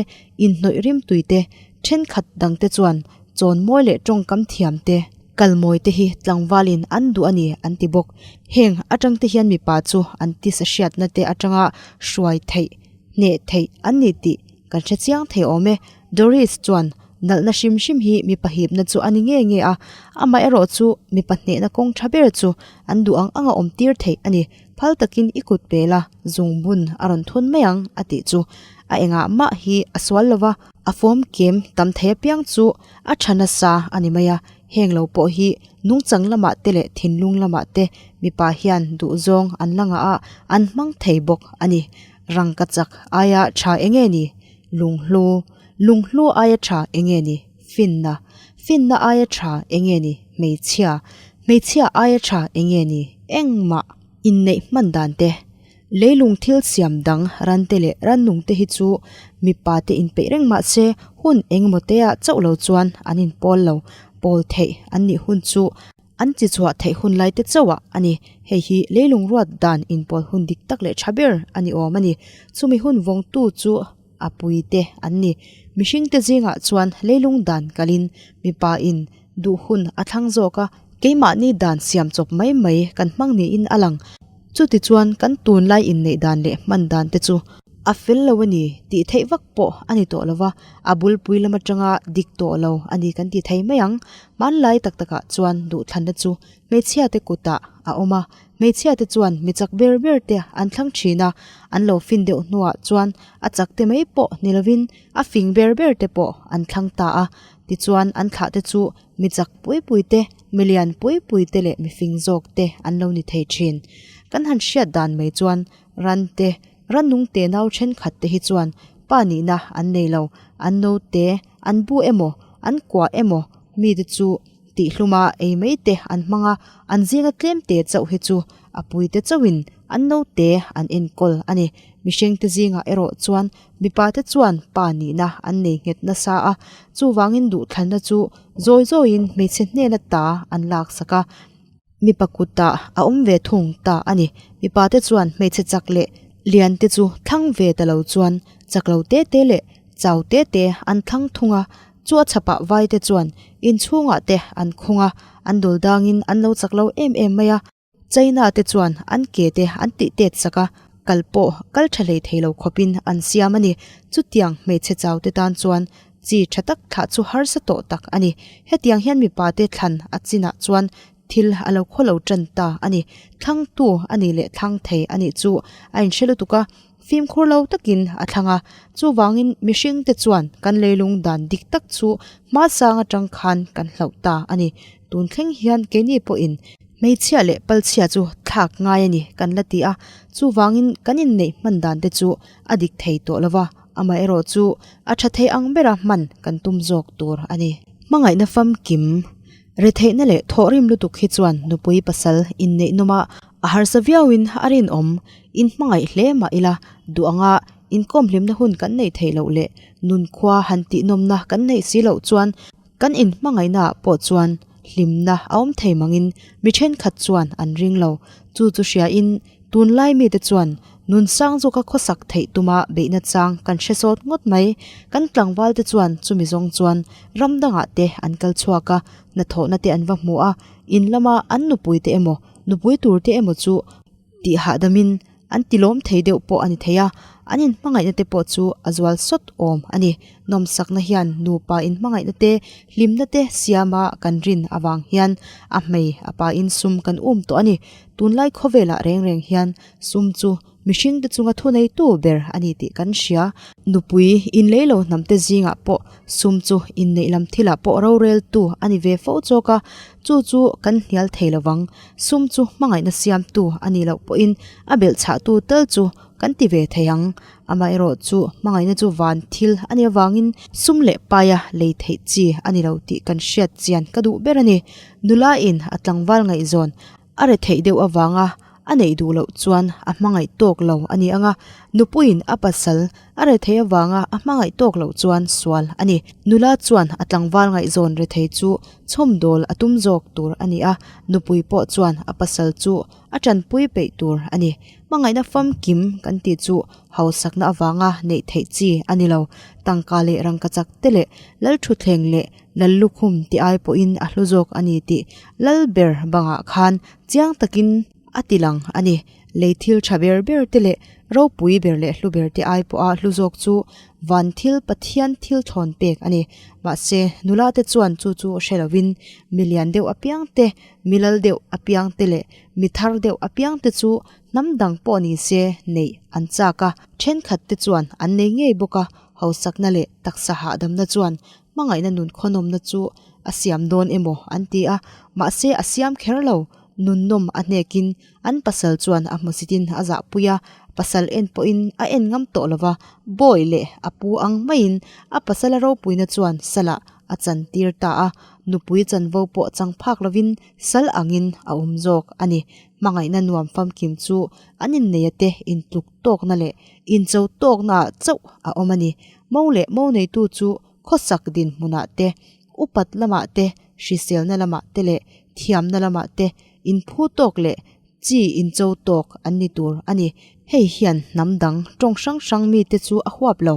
S1: inhnawih rimtui te, thenkhat dang te chuan Chawnmawi leh tawngkam thiam te, kalmawi te hi tlangvalin an duh a ni an ti bawk. Heng atang te hian mipa chu an tisa hriatna te atanga hruai theih, hneh theih an ni tih kan hre chiang thei awm e. Doris chuan nalhna hrim hrim hi mipa hipna chu a ni nge nge a, amaherawh chu mipa hnehna kawng tha ber chu an duh ang anga awm tir theih a ni. Phal takin i kut pel a, zungbun a rawn thun mai ang a tih chu a engah mah hi a sual lo va. A fawm kem tam thei apiang chu a tha nasa a ni mai a, heng lo pawh hi nungchang lamah te leh thinlung lamah te mipa hian duhzawng an la ngah a, an hmang thei bawk a ni. Rangka chak aia tha eng nge ni? Lunghlu. Lunghlu aia tha eng nge ni? Finna. Finna aia tha eng nge ni? Hmeichhia. Hmeichhia aia tha eng nge ni? Engmah. Inneih hman dan te. Leilung thil siam dang rante leh rannung te hi chu mipa te inpeih reng mah se hun engemaw te ah chauh lo chuan an inpawl lo. Pawl theih an nih hun chu an chi chhuah theih hun lai te chauh ah a ni. Hei hi leilung ruat dan inpawl hun dik tak leh tha ber a ni awm a ni. Chumi hun vawngtu chu a pui te an ni. Mihring te zingah chuan leilung dan kalin mipa in duh hun a thlang zawk a, keimahni dan siam chawp mai mai kan hmang niin a lang. Chutichuan kan tunlai inneih dan leh hman dan te chu a fel lo a ni tih theih vak pawh a ni tawh lo va, a bulpui lam atanga dik tawh lo a ni kan ti thei mai ang. Hmanlai tak takah chuan duhthlanna chu hmeichhia te kutah a awm a, hmeichhia te chuan mi chak ber ber te an thlang thin a, an lo fin deuh hnuah chuan a chak te mai pawh ni lovin a fing ber ber te pawh an thlang ta a, tichuan an thlah te chu Mi chak pui pui te, mi lian pui pui te leh mi fing zawk te an lo ni thei thin. Kan han hriat dan mai chuan ran te, rannung te nau thenkhat te hi chuan pa nihna an nei lo, an note, an bu emaw, an kua emaw mi te chu tihhluma ei mai te an hmang a, an zinga tlem te chauh hi chu a pui te chauhin an note an enkawl a ni. Mihring te zingah erawh chuan Mipa te chuan pa nihna an nei nghet nasa a, chuvangin duhthlanna chu zawi zawiin hmeichhe hnena ta an laksak a, mipa kutah a awm ve thung ta a ni. Mipa te chuan hmeichhe chak leh lian te chu thlang ve ta lo chuan chak lo te te leh chau te te an thlang thung a. Chu a chhapah vaite chuan inchhungah te an khung a, an dawl dangin an lo chak lo em em mai a. China te chuan an ke te an tih tet sak a, kal pawh kal tha hlei thei lo khawpin an siam a ni. Chutiang hmeichhe chau te tan chuan chi tha tak thlah chu harsa tawh tak a ni. Hetiang hian mipa te thlan a chinah chuan thil a lo khaw lo tan ta a ni. Thlangtu a nih leh thlang thei a nih chu a inhre lutuk a, fimkhur lo takin a thlang a. Chuvangin mihring te chuan kan leilung dan dik tak chu hmasang atang khan kan hlauh ta a ni. Tun thleng hian keini pawhin Hmeichhia leh palchhia chu thlak ngai a ni kan la ti a, chuvangin kan inneih hman dan te chu a dik thei tawh lo va, amaherawh chu a tha thei ang bera hman kan tum zawk tur a ni. Hmangaihna famkim, retheihna leh thawhrim lutuk hi chuan nupui pasal inneih nawm a, a harsa viauin a rinawm, inhmangaih hle mah ila duh anga inkawm hlimna hun kan neih theih loh leh nunkhua han tihnawmna kan neih si loh chuan Kan inhmangaihnaah pawh chuan hlimna a awm thei mangin mi thenkhat chuan an ring lo. Chu chu hriain tunlai mite chuan nun sang zawka khawsak theih tuma beihna chang kan hre sawt ngawt mai. Kan tlangvalte chuan chumi zawng chuan ram dangah te an kal chhuak a, hnathawhna te an va hmu a, in lama an nupuite emaw nupui turte emaw chu tih hahdamin An ti lawm thei deuh pawh a ni thei a, an inhmangaihna te pawh chu a zual sawt awm a ni. Nawmsakna hian nupa inhmangaihna te, hlimna te siama kan rin avang hian a hmei a pain sum kan um tawh a ni. Tunlai khawvelah reng reng hian sum chu mihringte chunga thuneitu ber a ni tih kan hria. Nupui inlei lo hnamte zingah pawh sum chu inneih lam thilah pawh roreltu a ni ve fo chawk a, chu chu kan hnial thei lovang. Sum chu hmangaihna siamtu a nih loh pawhin a belh chhahtu tal chu kan ti ve thei ang. Amaherawhchu hmangaihna chu van thil a nih avangin sum leh paia lei theih chi a ni lo tih kan hriat chian ka duh ber a ni. Nula in a tlangval ngaihzawn a re theih deuh avanga a neih duh loh chuan a hmangaih tawk lo a ni ang a, nupuiin a pasal a re theih avanga a hmangaih tawk loh chuan sual a ni. Nula chuan a tlangval ngaihzawn re thei chu Chhawmdawl a tum zawk tur a ni a, nupui pawh chuan a pasal chu a tanpui peih tur a ni. Hmangaihna famkim kan tih chu hausakna avanga neih theih chi a ni lo. Tangka leh rangkachak te leh lalthutthleng leh lallukhum ti ai pawhin a hlu zawk a ni tih Lalber bangah khan chiang takin a ti lang a ni. Lei thil tha ber ber te leh ropui ber leh hlu ber te ai pawha hlu zawk chu van thil Pathian thil thlawn pek a ni. Mahse, nula te chuan chu chu hre lovin mi lian deuh apiang te, mi lal deuh apiang te leh mi thar deuh apiang te chu hnam dang pawh ni se neih an chak a. Thenkhat te chuan an nei ngei bawk a, hausakna leh taksa hahdamna chuan hmangaihna nun khawnawmna chu a siam dawn emaw an ti a, mahse a siam kher lo. Nunnawm a hnekin an pasal chuan a hmusitin a zahpui a, pasal en pawhin a en ngam tawh lo va, bawi leh a pu ang maiin a pasala ropuina chuan salah a chantir ta a, nupui chanvo pawh chang phak lovin sal angin a awm zawk a ni. Hmangaihna nuam famkim chu an inneia te intluk tawkna leh incho tawknaah chauh a awm a ni. Mo leh mo neitu chu khawsak dinhmunah te, upat lamah te, hriselna lamah te leh thiamna lamah te inphu tawk leh chi incho tawk an ni tur a ni. Hei hian hnam dang tawng hrang hrang mite chu a huap lo.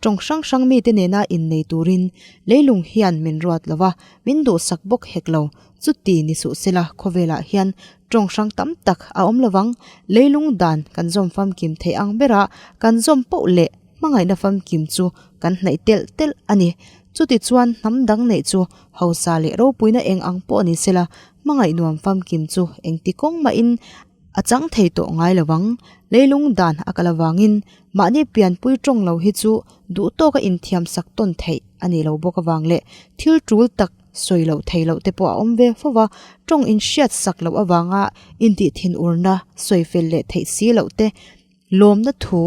S1: Tawng hrang hrang mite nena innei turin leilung hian min ruat lo va, min duhsak bawk hek lo. Chuti ni suh sela khawvelah hian tawng hrang tam tak a awm lovang. Leilung dan kan zawm famkim theih ang bera kan zawm poh leh Hmangaihna famkim chu kan hnaih telh telh a ni. Chutichuan hnam dang neih chu hausa leh ropuina eng ang pawh ni sela, hmangaih nuam famkim chu engti kawng mahin a chang thei tawh ngai lo vang. Leilung dan a kal avangin mahni pianpui tawng lo hi chu duh tawka inthiam sak tawn theih a nih lo bawk avang leh thil tul tak sawi loh thei loh te pawh a awm ve fo va, tawng inhriat sak loh avanga intih thinurna sawi fel leh theih si loh te, Lawmna thu,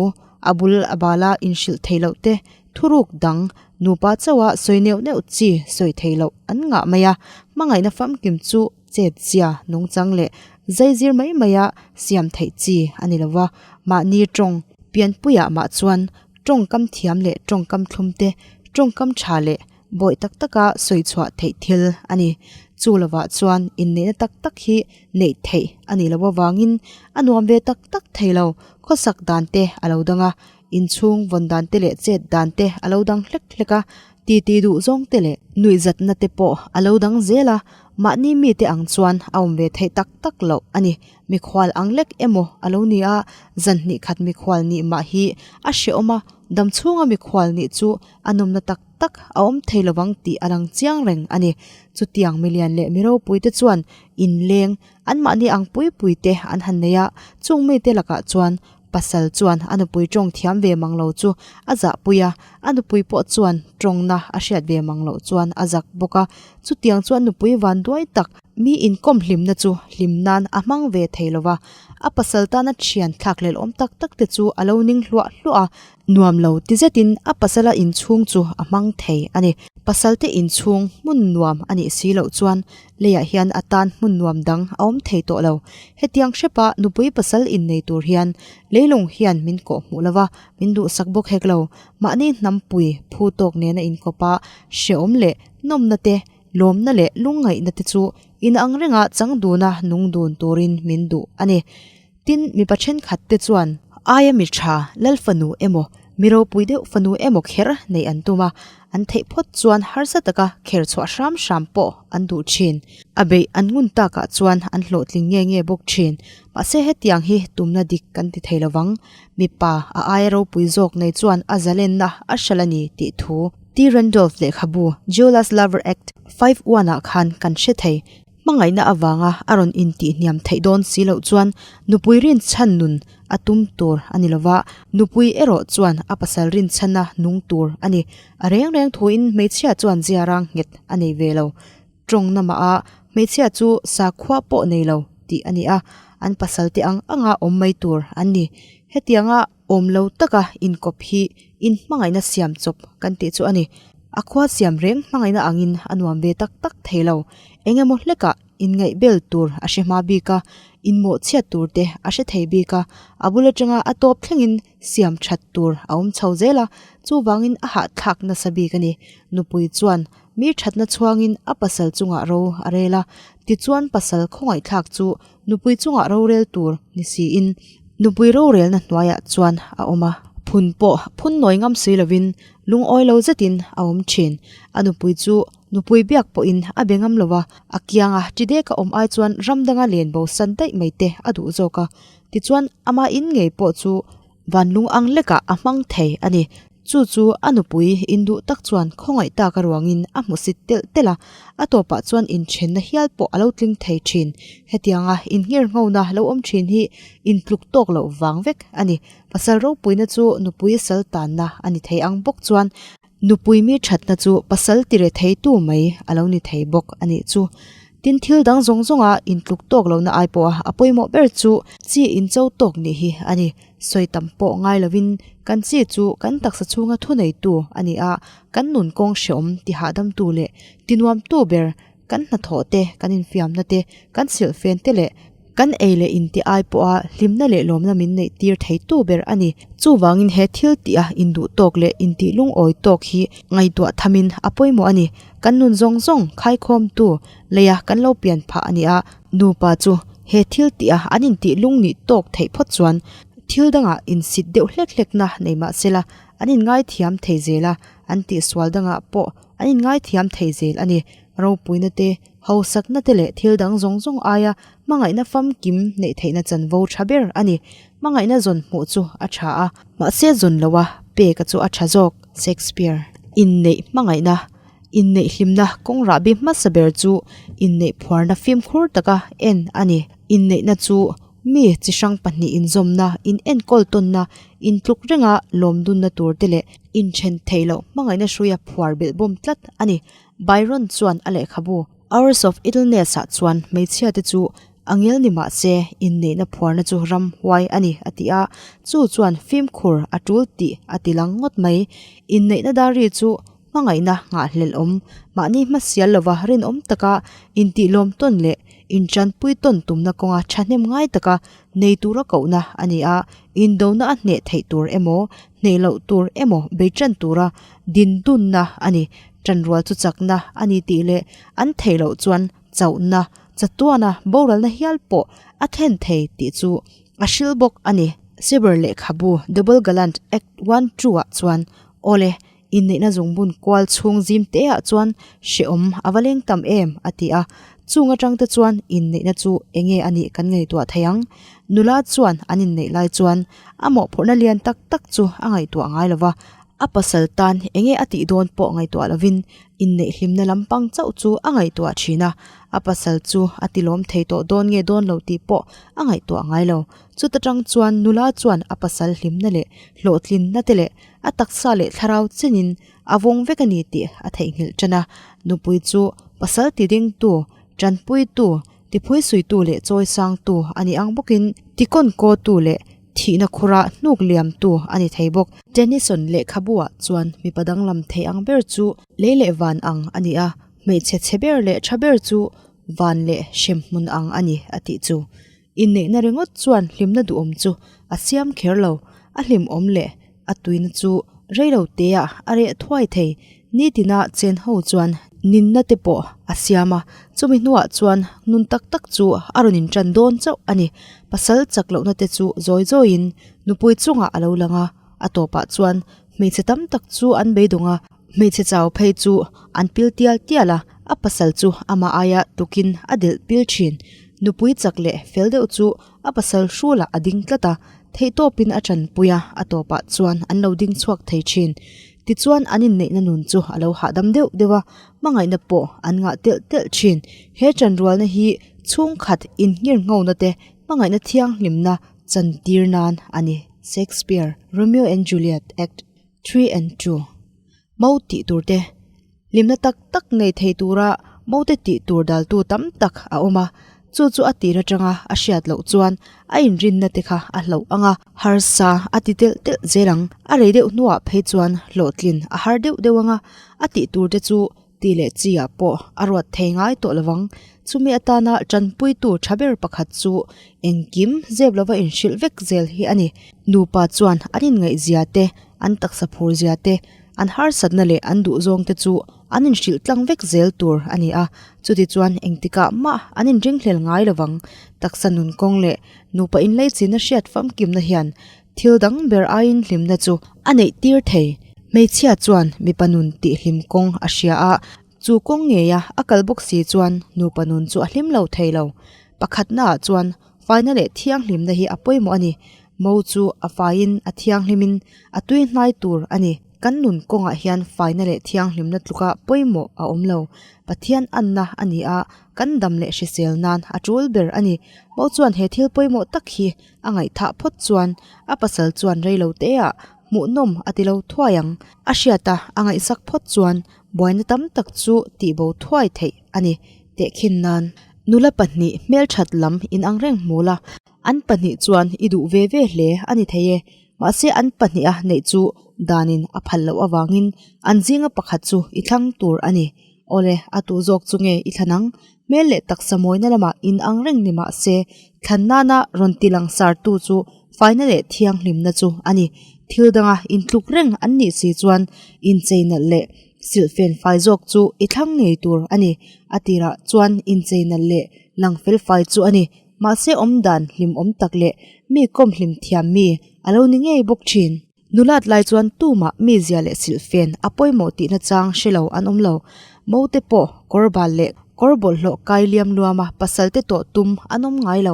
S1: a bul a bala inhrilh thei loh te, thuruk dang, nupa chauha sawi neuh neuh chi sawi thei loh an ngah mai a. Hmangaihna famkim chu chet zia, nungchang leh zaizir mai maia siam theih chi a ni lo va. Mahni tawng pianpuiah mah chuan tawngkam thiam leh tawngkam thlum te, tawngkam tha leh Bawih tak taka sawi chhuah theih thil a ni. Chu lovah chuan inneihna tak tak hi neih theih a nih loh avangin a nuam ve tak tak thei lo. Khawsak dan te a lo dang a. Inchhung vawn dan te leh chet dan te a lo dang hlek hlek a, titi duh zawng te leh nuihzatna te pawh a lo dang zel a, mahni mite ang chuan a awm ve theih tak tak loh a ni. Mikhual ang lek emaw a lo ni a, zan hnih khat mikhual nih mah hi a hrehawm a, dam chhunga mikhual nih chu a nawmna tak tak a awm thei lovang tih a lang chiang reng a ni. Chutiang milian leh mi ropuite chuan inleng anmahni ang pui pui te an han nei a, chung mite lakah chuan pasal chuan a nupui tawng thiam ve mang lo chu a zahpui a, a nupui pawh chuan tawngna a hriat ve mang loh chuan a zak bawk a, chutiang chuan nupui vanduai tak mi inkawm hlimna chu hlim nan a hmang ve thei lo va, a pasal tana thian thlakhlelh awm tak tak te chu a lo ning hluah hluah a, Nuam lo ti zetin a pasala inchhung chu a hmang thei a ni. Pasalte inchhung hmun nuam a nih si loh chuan leiah hian a tan hmun nuam dang a awm thei tawh lo. Hetiang hrepa nupui pasal innei tur hian leilung hian min kawh hmuh lo va, min duhsak bawk hek lo. Mahni hnampui phu tawk nena inkawpa hrehawm leh nawmna te, lawmna leh lungngaihna te chu inang renga chang duna nung dun turin min duh a ni. Tin, mipa thenkhat te chuan aia mi tha lal fanu emaw, mi ropui deuh fanu emaw kher neih an tum a, an theih phawt chuan harsa taka kher chhuah hram hram pawh an duh thin. A beih an ngun takah chuan an hlawhtling nge nge bawk thin. Mahse hetiang hi tumna dik kan ti thei lovang. Mipa a aia ropui zawk nei chuan a zalenna a hral a ni tih thu T. Randolph lehkhabu Jealous Lover Act 5 one ah khan kan hre thei. Hmangaihna avanga a rawn intihhniam theih dawn si loh chuan nupui rinchhan nun a tum tur a ni lova, nupui erawh chuan a pasal rinchhana nung tur a ni. A reng reng thuin hmeichhia chuan ziarang nghet a nei ve lo. Tawng namah a hmeichhia chu sakhua pawh nei lo tih a ni a, an pasal te ang anga awm mai tur an ni. Hetianga awm lo taka inkawp hi inhmangaihna siam chawp kan tih chu a ni. A khua siam reng hmangaihna angin a nuam ve tak tak thei lo. Eng emaw hlekah inngaihbel tur a hre hma bik a, inmawhchhiat tur te a hre thei bik a, a bul atanga a tawp thlengin siam that tur a awm chho zel a, chuvangin a hahthlak nasa bik a ni. Nupui chuan mi thatna chhuangin a pasal chungah ro a rel a, tichuan pasal khawngaihthlak chu Nupui chungah rorel tur ni siin nupui rorelna hnuaiah chuan a awm a. Phun pawh phun nawi ngam si lovin lungawi lo zetin a awm thin. A nupui chu nupui biak pawhin a be ngam lo a, a kianga chi deka awm ai chuan ram danga len bo san daih mai te a duh zawk a. Tichuan ama in ngei pawh chu Vanlung ang lekah a hmang thei a ni. Chu chu a nupui induh tak chuan khawngaih tak a ruangin a hmusit telh telh a, a tawpah chuan inthenna hial pawh a lo tling thei thin. Hetianga inngirnghona lo awm thin hi intluk tawk loh vang vek a ni. Pasal ropuina chu nupui sal tanna a ni thei ang bawk chuan Nupui mi thatna chu pasal tire theitu mai a lo ni thei bawk a nih chu. Tin thil dang zawng zawnga intluk tawk lohna ai pawha a pawimawh ber chu chi incho tawk nih hi a ni. Sawi tam pawh ngai lovin kan chi chu kan taksa chhunga thuneitu a ni a, kan nun kawng hreawm tihahdamtu leh tinuamtu ber Kan hnathawh te, kan infiamna te, kan silhfen te leh kan ei leh in te ai pawha hlimna leh lawmna min neih tir theitu ber a ni. Chuvangin he thil tih a induh tawk leh intih lungawi tawk hi ngaihtuah thamin a pawimawh a ni. Kan nun zawng zawng khaikhawmtu leia kan lo pian phah a ni a, nupa chu he thil tih a an intih lungnih tawk theih phawt chuan thil dangah insit deuh hlek hlekna nei mah sela an inngaithiam thei zel a, an tihsual dangah pawh an inngaithiam thei zel a ni. Ropuina te, hausakna te leh thil dang zawng zawng aia hmangaihna famkim neih theihna chanvo tha ber a ni. Hmangaihna zawn hmuh chu a tha a, mahse zawn loa peka chu a tha zawk. Shakespeare. Inneih hmangaihna, Inneih hlimna kawng rahbi hmasa ber chu inneih phuarna fimkhur taka en a ni. Inneihna chu mi chi hrang pahnih inzawmna, inenkawl tawnna, intluk renga lawmdunna tur te leh inthen theih loh hmangaihna hruia phuar belhbawm tlat a ni. Byron chuan a lehkhabu Hours of Idleness-ah chuan hmeichhiate chu a ngel ni mah se inneihna phuarna chu ram huai a ni a ti a, chu chuan fimkhur a tul tih a ti lang ngawt mai. Inneihna diary chu hmangaihna nghahhlelh awm, mahni hmasial lova rinawm taka intihlawm tawn leh intanpui tawn tumna kawnga thahnem ngai taka nei tura kohna a ni a, indona a hneh theih tur emaw, hneh loh tur emaw beitan tura dindunna a ni. Ṭanrual chu chakna a ni tih leh an theih loh chuan chauhna, chatuana boralna hial pawh a thlen thei tih chu a hril bawk a ni. Cyber lehkhabu Double Gallant Act One Two ah chuan Awle, inneihna zungbun kual chhung zim te ah chuan hrehawm a va leng tam em a ti a. Chung atang te chuan inneihna chu enge a nih kan ngaihtuah thei ang. Nula chuan an inneih lai chuan a mawhphurhna lian tak tak chu a ngaihtuah ngai lo va, a pasal tan enge a tih dawn pawh ngaihtuah lovin inneih hlimna lampang chauh chu a ngaihtuah thin a, a pasal chu a tilawm thei tawh dawn nge dawn lo tih pawh a ngaihtuah ngai lo. Chuta tang chuan nula chuan a pasal hlimna leh hlawhtlinna te leh a taksa leh thlarau chenin a vawng vek a ni tih a theihnghilh tan a, nupui chu pasal tidingtu, tanpuitu, Tiphuisuitu leh chawisangtu a ni ang bawkin tikawnkaw-tu leh thihna khura hnuk liamtu a ni thei bawk. Tennyson lehkhabu-ah chuan mipa danglam thei ang ber chu lei leh van ang a ni a, hmeichhe chhe ber leh tha ber chu van leh hremhmun ang a ni a tih chu. Inneihna ringawt chuan hlimna duhawm chu a siam kher lo, a hlimawm leh A tuina chu reilo teah a reh thuai thei. Nitina chen ho chuan ninna te pawh a siam a, chumi hnuah chuan nun tak tak chu a rawn intan dawn chauh a ni. Pasal chak lohna te chu zawi zawiin nupui chungah a lo lang a, a tawpah chuan hmeichhe tam tak chu an beidawng a, hmeichhe chau phei chu an pil tial tial a, a pasal chu amah aia tukin a delh pil thin. Nupui chak leh fel deuh chu A pasal hrulah a ding tlat a, theihtawpin a tanpui a, a tawpah chuan an lo ding chhuak thei thin. Tichuan an inneihna nun chu a lo hahdam deuh deuh a, hmangaihna pawh an ngah telh telh thin. He tanrualna hi chhungkhat innghirnghona te hmangaihna thianghlimna chantir nan a ni. Shakespeare, Romeo and Juliet, Act 3 and 2. Mo tih tur te, hlimna tak tak nei thei tura mo te tih tur daltu tam tak a awm a, chu chu a tir atanga a hriat loh chuan a inrinna te kha a hloh ang a, harsa a ti telh telh zel ang. A rei deuh hnuah phei chuan hlawhtlin a har deuh deuh ang a, a tih tur te chu ti leh chi ah pawh a ruat thei ngai tawh lovang. Chumi atana tanpuitu tha ber pakhat chu engkim zep lova inhrilh vek zel hi a ni. Nupa chuan an inngaihzia te, an taksa phur zia te, an harsatna leh an duhzawng te chu an inhrilh tlang vek zel tur a ni a. Chutichuan engtikah mah an inringhlel ngai lovang. Taksa nun kawng leh nupa inleichina hriat famkimna hian thil dang ber aiin hlimna chu a neih tir thei. Hmeichhia chuan mipa nun tihhlim kawng a hria a, chu kawng ngeia a kal bawk si chuan nupa nun chu a hlim lo thei lo. Pakhatnaah chuan faina leh thianghlimna hi a pawimawh a ni. Mo chu a faiin a thianghlimin a tui hnai tur a ni. Kan nun kawngah hian faina leh thianghlimna tluka pawimawh a awm lo. Pathian anna a ni a, kan dam leh hrisel nan a tul ber a ni. Mo chuan he thil pawimawh tak hi a ngaihthah phawt chuan a pasal chuan reilo teah hmuhnawm a ti lo thuai ang. A hriata a ngaihsak phawt chuan buaina tam tak chu tihbo thuai theih a ni tehkhin nan. Nula pahnih hmelthat lam inang reng hmu la. An pahnih chuan i duh ve ve hle a ni thei e, mahse an pahniha neih chu danin a phal loh avangin an zinga pakhat chu i thlang tur a ni. Awle, a tu zawk chu nge i thlan ang? Hmel leh taksa mawina lamah in ang reng ni mahse thlan nana rawn ti langsartu chu faina leh thianghlimna chu a ni. Thil danga intluk reng an nih si chuan inchei nalh leh silhfen fai zawk chu i thlang ngei tur a ni. A tirah chuan inchei nalh leh lang fel fai chu a ni. Mahse awmdan hlimawm tak leh mi kawm hlim thiam mi a lo ni ngei bawk thin. Nulat lai chuan tumah mi zia leh silhfen a pawimawh tihna chang hre lo an awm lo. Mo te pawh kawr bal leh kawr bawlhhlawh kai liam luama pasal te tawh tum an awm ngai lo.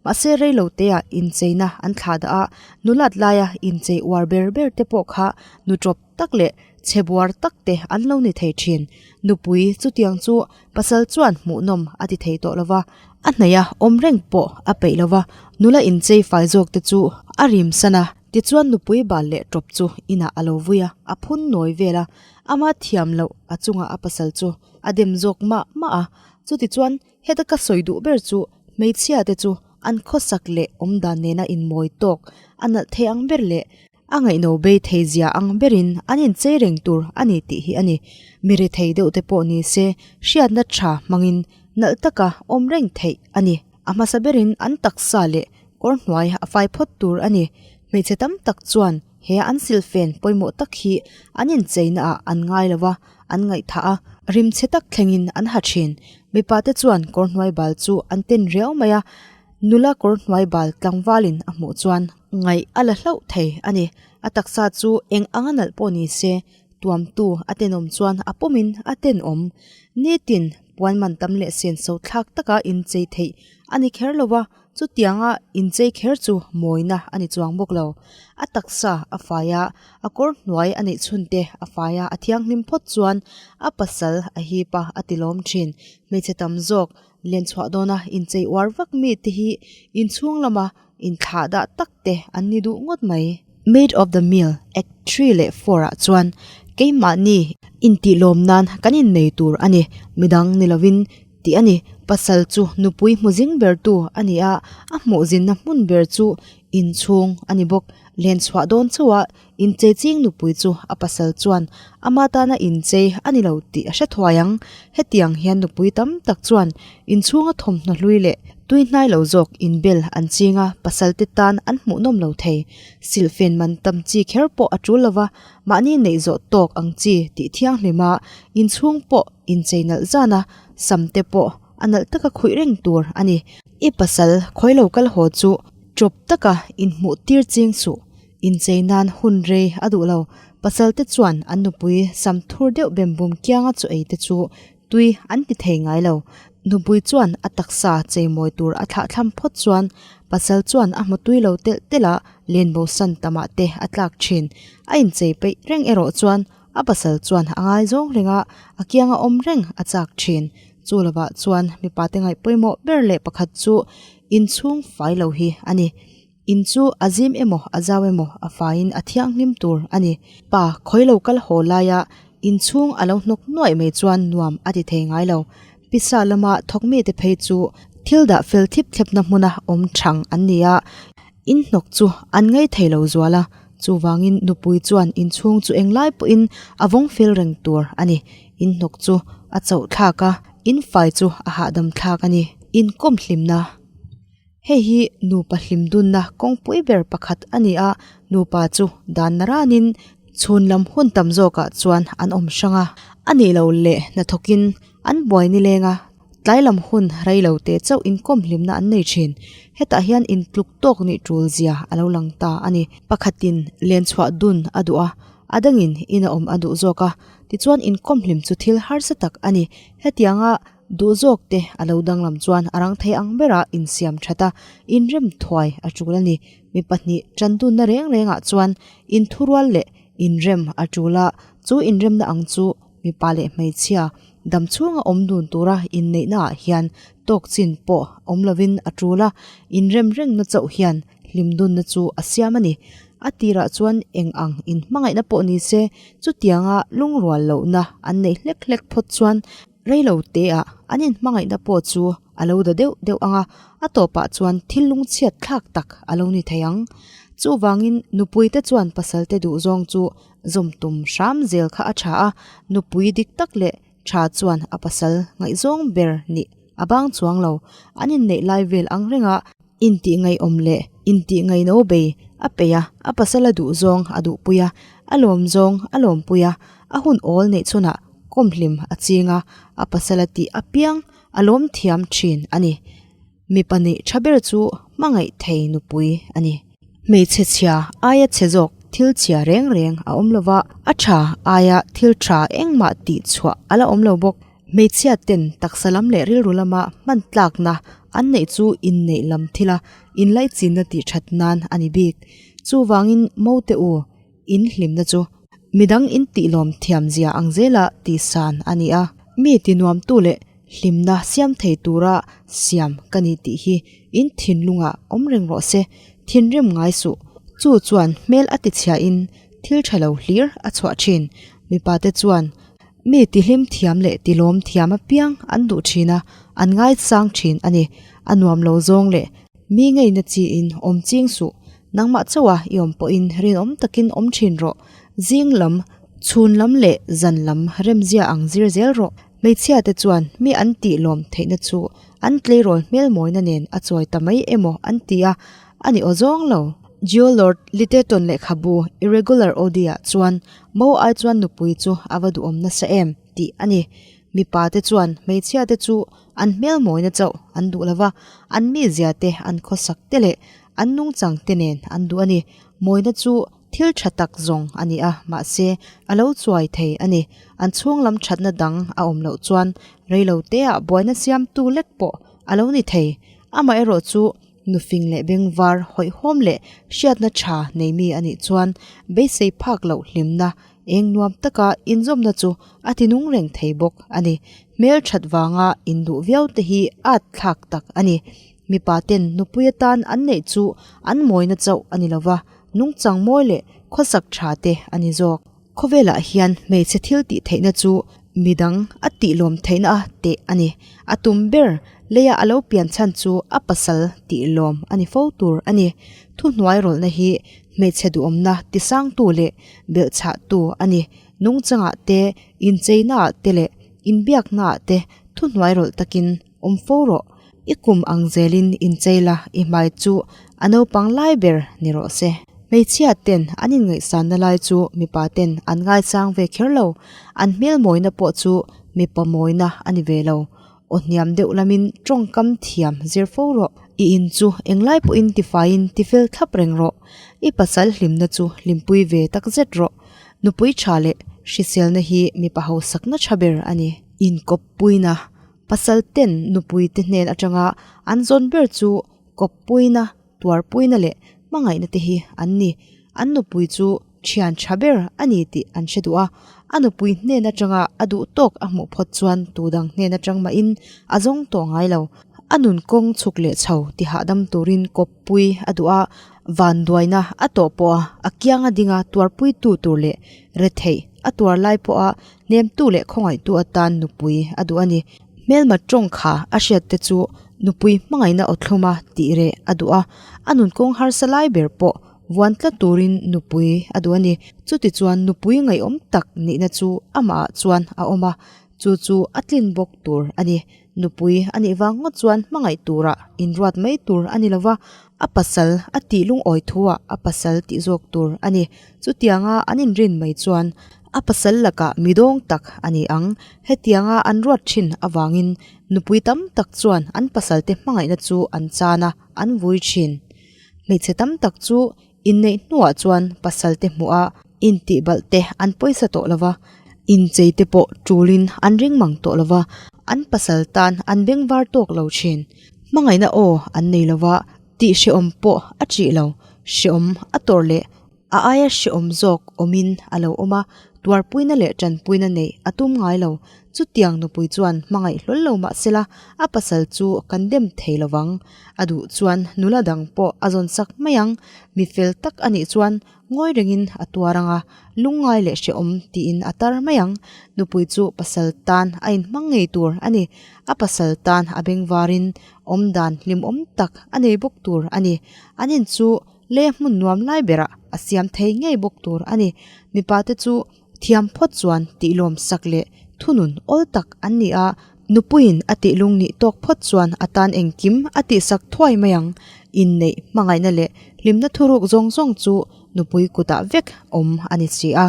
S1: Mahse reilo teah incheina an thlah dah a, nulat laia inchei uar ber ber te pawh kha nu tawp tak leh chhe buar tak te an lo ni thei thin. Nupui chutiang chu pasal chuan hmuhnawm a ti thei tawh lova, a hnaih a awm reng pawh a peih lova, nula inchei fai zawk te chu a rim san a. Tichuan nupui bal leh tawp chu inah a lo vui a, a phun nawi vel a, ama thiam loh a chungah a pasal chu a dem zawk mah mah a. Chutichuan heta ka sawi duh ber chu hmeichhia te chu an khawsak leh awmdan nena inmawi tawk a nalh thei ang ber leh A ngaihno bei thei zia ang berin an inchei reng tur a ni tih hi a ni. Mi rethei deuh te pawh ni se hriatna tha hmangin nalh taka awm reng theih a ni. A hmasa berin an taksa leh kawr hnuai a fai phawt tur a ni. Hmeichhe tam tak chuan he an silfen pawimawh tak hi an incheina ah an ngai lo va, an ngaihthah a, rimchhe tak thlengin an ha thin. Mipa te chuan kawr hnuai bal chu an ten riau mai a, nula kawr hnuai bal tlangvalin a hmuh chuan. Ngaih a la hlauh thei a ni. A taksa chu eng anga nalh pawh ni se, tuamtu a tenawm chuan a pawmin a tenawm. Nitin puan man tam leh senso thlak taka inchei theih a ni kher lo va, chutianga inchei kher chu mawina a ni chuang bawk lo. A taksa a fai a, a kawr hnuai a neih chhun te a fai a, a thianghlim phawt chuan a pasal a hip a, a tilawm thin. Hmeichhe tam zawk Lenchhuah dawna inchei uar vak mi te hi inchhung lama inthlah dah tak te an ni duh ngawt mai. Maid of the Mill, Act Three leh Four ah chuan keimahni intih lawm nan kan innei tur a ni, midang ni lovin tih a ni. Pasal chu nupui hmu zing ber tu a ni a, a hmuh zinna hmun ber chu inchhung a ni bawk. Lenchhuah dawn chauha Inchei ching nupui chu a pasal chuan ama tana inchei a ni lo tih a hre thuai ang. Hetiang hian nupui tam tak chuan inchhunga thawmhnaw hlui leh tui hnai lo zawk inbel an ching a, pasalte tan an hmuhnawm lo thei. Silhfen man tam chi kher pawh a tul lova, mahni neih zawh tawk ang chi tih thianghlim a, inchhung pawh inchei nalh zan a, sam te pawh a nalh taka khuih reng tur a ni. I pasal khawi lo kal haw chu tawp taka inhmuh tir ching suh. Inchei nan hun rei a duh lo. Pasalte chuan an nupui sam thur deuh bem bum kianga chaw ei te chu tui an ti thei ngai lo. Nupui chuan a taksa cheimawi tur a thlah thlam phawt chuan pasal chuan a hmu tui lo telh telh a, lenbo san tamah te a tlak thin. A inchei peih reng erawh chuan a pasal chuan a ngaizawng reng a, a kianga awm reng a chak thin. Chu lovah chuan mipate ngaih pawimawh ber leh pakhat chu inchhung fai lo hi a ni. In chu a zim emaw a zau emaw a faiin a thianghlim tur a ni. Pa khawi lo kal haw laia inchhung a lo hnawk nuaih mai chuan nuam a ti thei ngai lo. Pisa lama thawk mite phei chu thil dah fel thip thlepna hmuna awm thang an ni a, in hnawk chu an ngei thei lo zual a, chuvangin nupui chuan inchhung chu englai pawhin a vawng fel reng tur a ni. In hnawk chu a chauh thlak a, in fai chu a hahdam thlak a ni. Inkawm hlimna. Hei hi nupa hlim dunna kawngpui ber pakhat a ni a, nupa chu dan naranin chhun lam hun tam zawkah chuan an awm hrang a, a nih loh leh hnathawkin an buai nileng a, tlai lam hun rei lo te chauh inkawm hlimna an nei thin. Hetah hian intluk tawk nih tul zia a lo lang ta a ni. Pakhatin len chhuah dun a duh a, a dangin in a awm a duh zawk a, tichuan inkawm hlim chu thil harsa tak a ni. Hetianga Duh zawk te a lo danglam chuan a rang thei ang berah insiam that a, inrem thuai a tul a ni. Mi pahnih tandunna reng rengah chuan inthurual leh inrem a tul a, chu inremna ang chu mipa leh hmeichhia dam chhunga awm dun tura inneihnaah hian tawk chin pawh awm lovin a tul a, inrem rengna chauh hian hlimdunna chu a siam a ni. A tirah chuan eng ang inhmangaihna pawh ni se, chutianga lungrual lohna an neih hlek hlek phawt chuan Reilo te ah an inhmangaihna pawh chu a lo da deuh deuh ang a, a tawpah chuan thil lungchhiat thlak tak a lo ni thei ang. Chuvangin nupui te chuan pasal te duhzawng chu zawm tum hram zel kha a tha a, nupui dik tak leh tha chuan a pasal ngaihzawng ber nih a bang chuang lo. An inneih lai vel ang renga intih ngaihawm leh intih ngaihno bei a peih a, a pasal a duhzawng a duhpui a, a lawmzawng a lawmpui a, a hun awl neih chhunah Kawmhlim a ching a, a pasal a tih apiang a lawm thiam thin a ni. Mipa neih tha ber chu hmangaih thei nupui a ni. Hmeichhe chhia aia chhe zawk thil chhia reng reng a awm lova, a tha aia thil tha engmah tih chhuah a la awm lo bawk. Hmeichhia ten taksa lam leh rilru lama hman tlakna an neih chu inneih lam thila inlaichinna tih that nan a ni bik. Chuvangin Mote u, In hlimna chu midang in tihlawm thiam zia ang zela tihsan a ni a, mi tinuamtu leh hlimna siam thei tura siam ka ni tih hi in thinlungah awm reng rawh se, thinrim ngai suh. Chu chuan hmel a tichhiahin thil tha lo hlir a chhuah thin. Mipate chuan mi tihlim thiam leh tilawm thiam apiang an duh thin a, an ngaisang thin a ni. A nuam lo zawng leh Mi ngeina chiin awm ching suh, nangmah chauha i awm pawhin rinawm takin awm thin rawh. Zing lam, chhun lam leh zan lam remzia ang zir zel rawh. Hmeichhia te chuan mi an tih lawm theihna chu an tleirawl hmelmawina nen a chawi ta mai emaw an ti a, a ni aw zawng lo. Geo Lord Lyttelton lehkhabu Irregular Ode-ah chuan Mo ai chuan nupui chu a va duhawm nasa em tih a ni. Mipa te chuan hmeichhia te chu An hmelmawina chauh an duh lo va, an mizia te, an khawsak te leh An nungchang te nen an duh a ni. Mawina chu thil tha tak zawng a ni a, mahse a lo chuai thei a ni. An chhung lam thatna dang a awm loh chuan reilo teah buaina siamtu lek pawh a lo ni thei. Amaherawh chu nufing leh bengvar hawihhawm leh hriatna tha nei mi a nih chuan beisei phak loh hlimna eng nuam taka inzawmna chu a ti nung reng thei bawk a ni. Hmel that vanga induh viau te hi at thlak tak a ni. Mipa ten nupui atan an neih chu an mawina chauh a ni lova, nungchang mawi leh khawsak tha te a ni zawk. Khawvelah hian hmeichhe thil tih theihna chu midang a tih lawm theihna a teh a ni. A tum ber leia a lo pian chhan chu a pasal tih lawm a ni fo tur a ni. Thuhnuai rawlhna hi hmeichhe duhawmna tisangtu leh belhchhahtu a ni. Nungchangah te, incheinaah te leh inbiaknaah te thuhnuai rawlh takin awm fo rawh. I kum ang zelin inchei la, i hmai chu a naupang lai ber ni rawh se. Hmeichhia ten an inngaihsanna lai chu mipa ten an ngaisang ve kher lo, an hmel mawina pawh chu mipa mawina a ni ve lo. Aw hniam deuh lamin tawngkam thiam zir fo rawh. I in chu englai pawhin tifaiin tifel thlap reng rawh. I pasal hlimna chu hlimpui ve takzet rawh. Nupui tha leh hriselna hi mipa hausakna tha ber a ni. Inkawppuina Pasal ten nupui te hnen atanga an zawn ber chu kawppuina, tuarpuina leh hmangaihna te hi an ni. An nupui chu thian tha ber a ni tih an hre duh a, a nupui hnen atanga a duh tawk a hmuh phawt chuan tu dang hnen atang mahin a zawng tawh ngai lo. A nun kawng chhuk leh chho ti hahdam turin kawppui a duh a, vanduaina a tawh pawh a, a kianga dinga tuarpuitu tur leh retheih a tuar lai pawha Hnemtu leh khawngaihtu atan nupui a duh a ni. Hmelma tawng kha a hriat te chu nupui hmangaihna awthluma tih reh a duh a, a nunkawng harsa lai ber pawh vuan tlat turin nupui a duh a ni. Chutichuan nupui ngaihawm tak nihna chu amahah chuan a awm a, chu chu a tlin bawk tur a ni. Nupui a nih vang ngawt chuan hmangaih turah inruat mai tur a ni lo va, a pasal a tih lungawi thuah a pasal tih zawk tur a ni. Chutianga an inrin mai chuan a pasal lakah mi dawng tak a ni ang. Hetianga an ruat thin avangin nupui tam tak chuan an pasalte hmangaihna chu an chan a, an vui thin. Hmeichhe tam tak chu Inneih hnuah chuan pasal te hmuh a, intihbalh te an pawisa tawh lo va, inchei te pawh tulin an ring mang tawh lo va, an pasal tan an bengvar tawk lo thin. Hmangaihna aw an nei lo va, tih hrehawm pawh a ṭih lo, hrehawm a tawrh leh a aia hrehawm zawk awmin a lo awm a, tuarpuina leh ṭanpuina neih a tum ngai lo. Chutiang nupui chuan hmangaih hlawl lo mah sela, a pasal chu kan dem thei lo vang. A duh chuan nula dang pawh a zawn sak mai ang, mi fel tak a nih chuan ngawi rengin a tuar ang a, lungngai leh hrehawm tiin a tar mai ang. Nupui chu pasal tan a inhmang ngei tur a ni. A pasal tan a bengvarin awmdan hlimawm tak a nei bawk tur a ni. An in chu le hmun nuam lai berah a siam thei ngei bawk tur a ni. Mipa te chu Thiam phawt chuan tihlawm sak leh thunun awl tak an ni a, nupuiin a tihlung nih tawk phawt chuan a tan engkim a tihsak thuai mai ang. Inneih, hmangaihna leh hlimna thuruk zawng zawng chu nupui kutah vek awm a ni si a.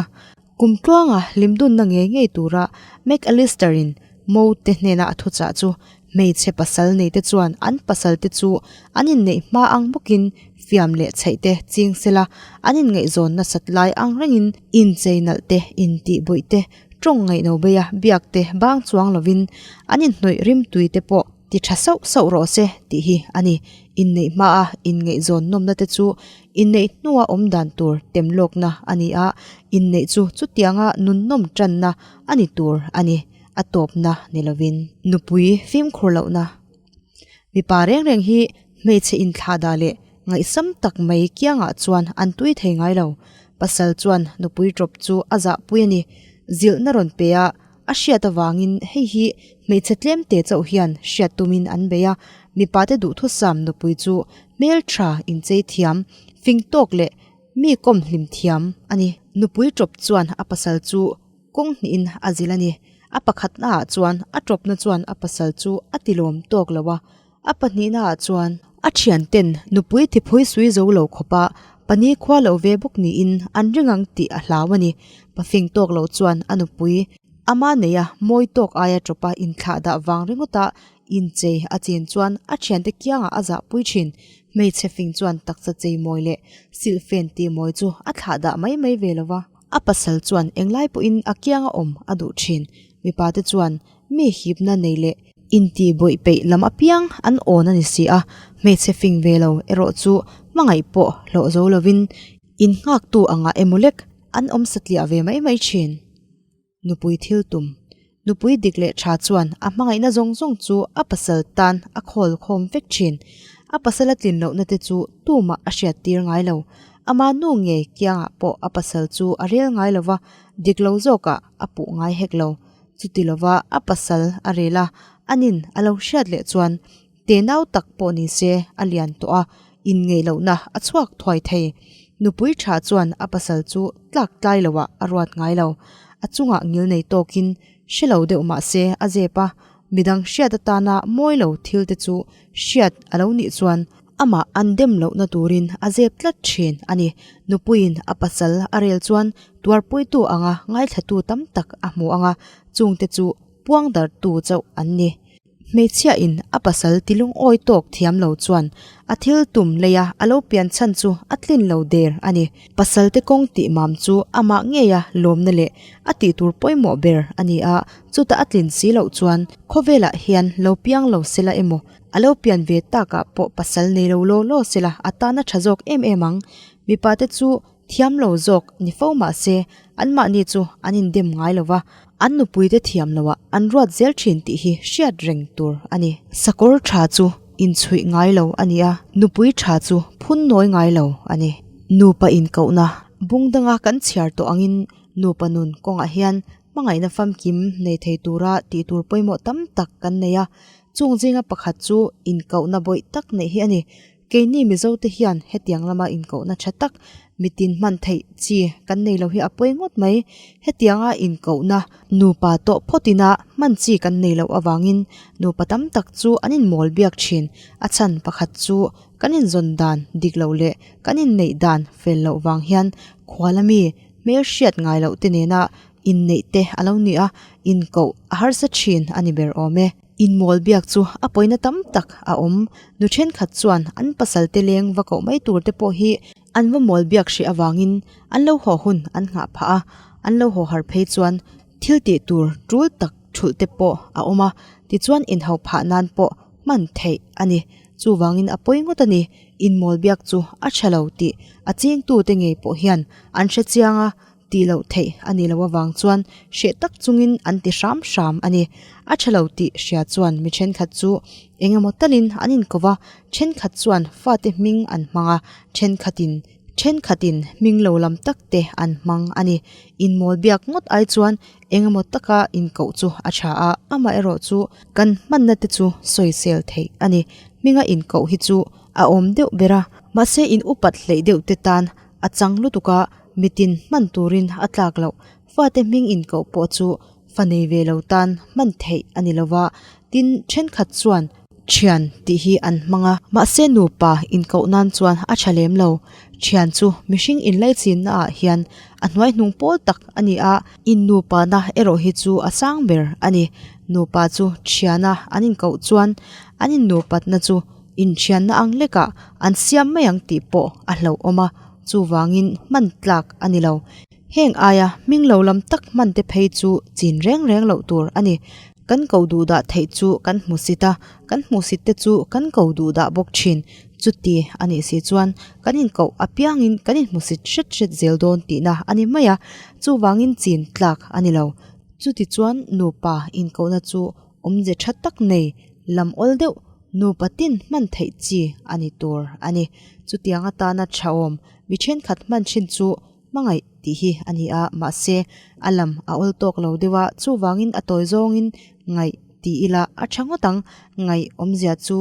S1: Kum tluanga hlimdunna ngei ngei tura McAllister-in Mo te hnena a thuchah chu hmeichhe pasal neite chuan an pasal te chu an inneih hma ang bawkin fiam leh chheih te ching sela, an inngaihzawn nasat lai ang rengin inchei nalh te, intih bawih te, tawng ngaihno beia biak te bang chuang lovin an inhnawih rimtui te pawh ti tha sauh sauh rawh se tih hi a ni. Inneih hmaa inngaihzawn nawmna te chu inneih hnua awm dan tur tem lawkna a ni a, inneih chu chutianga nunnawm tanna a ni tur a ni. A tawpna ni lovin. Nupui fimkhur lohna. Mipa reng reng hi hmeichhe inthlahdah leh ngaihsam tak mai kiangah chuan an tui thei ngai lo. Pasal chuan nupui tawp chu a zahpui a ni. Zilhna rawn pe a, a hriat avangin hei hi hmeichhe tlemte chauh hian hriat tumin an bei a. Mipate duhthusam nupui chu hmeltha inchei thiam, fing tawk leh mi kawm hlim thiam a ni. Nupui tawp chuan a pasal chu Kawng hnihin a zil a ni. A pakhatnaah chuan a tawpna chuan a pasal chu a tilawm tawk lo a, a pahnihnaah chuan a thianten nupui thiphui sui zo lo khawpa pani khua lo ve bawk niin an ring ang tih a hlau a ni. Pafing tawk lo chuan a nupui ama neia mawi tawk aia tawpa inthlahdah vang ringawta inchei a chin chuan a thiante kiangah a zahpui thin. Hmeichhe fing chuan taksa cheimawi leh silhfen tihmawi chu a thlah dah mai mai ve lo va. A pasal chuan englai pawhin a kianga awm a duh thin. Mipa te chuan mi hipna nei leh inti bawih peih lam apiang an awn a ni si a, hmeichhe fing ve lo erawh chu hmangaih pawh hlawh zo lovin innghaktu angah emaw lek an awm satliah ve mai mai thin. Nupui thil tum. Nupui dik leh tha chuan a hmangaihna zawng zawng chu a pasal tan a khawl khawm vek thin. A pasal a tlin lohna te chu tumah a hriat tir ngai lo. Ama nu ngei kiangah pawh a pasal chu a rel ngai lo va, dik lo zawkah a puh ngai hek lo. Chuti lova a pasal a rel a, anin a lo hriat leh chuan Tenau tak pawh ni se a lian tawh a, inngeih lohna a chhuak thuai thei. Nupui tha chuan a pasal chu tlak tlai loah a ruat ngai lo. A chungah ngil nei tawkin hre lo deuh mah se a zep a, midang hriat atana mawi lo thil te chu hriat a lo nih chuan amah an dem lohna turin a zep tlat thin a ni. Nupuiin a pasal a rel chuan tuarpuitu anga ngaithlatu tam tak a hmu ang a, chungte chu puangdartu chauh an ni. Hmeichhia in a pasal ti lungawi tawk thiam lo chuan a thil tum lei a a lo pian chhan chu a tlin lo der a ni. Pasal te kawng tih mam chu amah ngeia lawmna leh a tih tur pawimawh ber a ni a, chutah a tlin si loh chuan khawvelah hian lo piang lo sela emaw a lo pian ve takah pawh pasal nei lo law law sela a tan a tha zawk em em ang. Mipa te chu Thiam lo zawk ni fo mah se, anmahni chu an indem ngai lo va, an nupuite thiam loah an ruat zel thin tih hi hriat reng tur a ni. Sakawr tha chu inchhuih ngai lo a ni a, nupui tha chu phun nawi ngai lo a ni. Nupa inkohna bung danga kan chhiar tawh angin nupa nun kawngah hian hmangaihna famkim nei thei tura tih tur pawimawh tam tak kan nei a, chung zinga pakhat chu inkohna bawih tak neih hi a ni. Keini Mizote hian hetiang lama inkohna tha tak mitin hman theih chi kan nei lo hi a pawi ngawt mai. Hetianga inkohna nupa tawh phawt ina hman chi kan nei loh avangin nupa tam tak chu an inmawl biak thin. A chhan pakhat chu kan inzawn dan dik loh leh kan inneih dan fel loh vang hian khuala mi hmelhriat ngai loh te nena inneih te a lo ni a, inkoh a harsa thin a ni ber awm e. Inmawl biak chu a pawina tam tak a awm. Nu thenkhat chuan an pasal te leng va koh mai tur te pawh hi an va mawl biak hrih avangin an lo haw hun an nghah phah a, an lo haw har phei chuan thil tih tur tul tak thulh te pawh a awm a, tichuan inhauh phah nan pawh hman theih a ni. Chuvangin a pawi ngawt a ni, inmawl biak chu a tha lo tih a chingtute ngei pawh hian an hre chiang a, Tih loh theih a nih loh avang chuan hreh tak chungin an ti hram hram a ni. A tha lo tih hria chuan mi thenkhat chu eng emaw talin an inko va, thenkhat chuan fate hming an hmang a, thenkhatin thenkhatin hming lo lam tak te an hmang a ni. Inmawl biak ngawt ai chuan eng emaw taka inkoh chu a tha a, amaherawh chu kan hmanna te chu sawisel theih a ni. Hminga inkoh hi chu a awm deuh ber a, mahse in upat hleih deuh te tan a chang lutuk a, Mitin hman turin a tlak loh. Fate hming inkoh pawh chu fa nei ve lo tan hman theih a ni lo va, tin thenkhat chuan thian tih hi an hmang a. Mahse nupa inkoh nan chuan a tha lem lo. Thian chu mihring inlaichinna ah hian a hnuaihnung pawl tak a ni a, in nupa na erawh hi chu a sang ber a ni. Nupa chu thiana an inkoh chuan an innupatna chu Inthianna ang lekah an siam mai ang tih pawh a hlauhawm a, chuvangin hman tlak a ni lo. Heng aia hming lo lam tak hman te phei chu chin reng reng loh tur a ni. Kan ko duh dah theih chu kan hmusit a, kan hmuhsit te chu kan ko duh dah bawk thin. Chuti a nih si chuan kan inkoh apiangin kan inhmusit hret hret zel dawn tihna a ni mai a, chuvangin chin tlak a ni lo. Chuti chuan nupa inkohna chu awmze tha tak nei lam awl deuh Nupa tin hman theih chi a ni tur a ni. Chutiang atana thaawm mi thenkhat hman thin chu hmangaih tih hi a ni a, mahse a lam a awl tawk lo deuh a, chuvangin a tawi zawngin ngaih ti ila a tha ngawt ang. Ngaih awmzia chu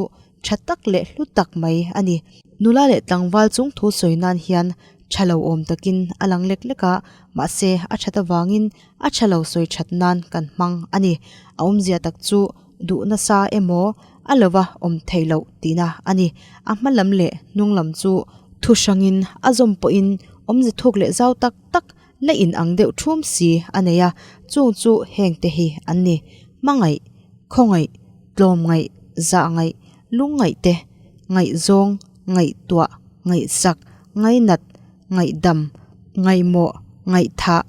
S1: tha tak leh hlu tak mai a ni. Nula leh tlangval chung thu sawi nan hian tha lo awm takin a lang lek lek a, mahse a that avangin a tha lo sawi that nan kan hmang a ni. A awmzia tak chu duh nasa emaw a lova awm theih loh tihna a ni. A hma lam leh hnung lam chu thu hrangin a zawm pawhin awmze thuk leh zau tak tak la in ang deuh thum si a nei a, chung chu heng te hi an ni. Hmangaih, khawngaih, tlawmngaih, zahngaih, lungngaih te, ngaihzawng. Ngaihtuah, ngaihsak, ngainat, ngaihdam, ngaihmawh, ngaihthah,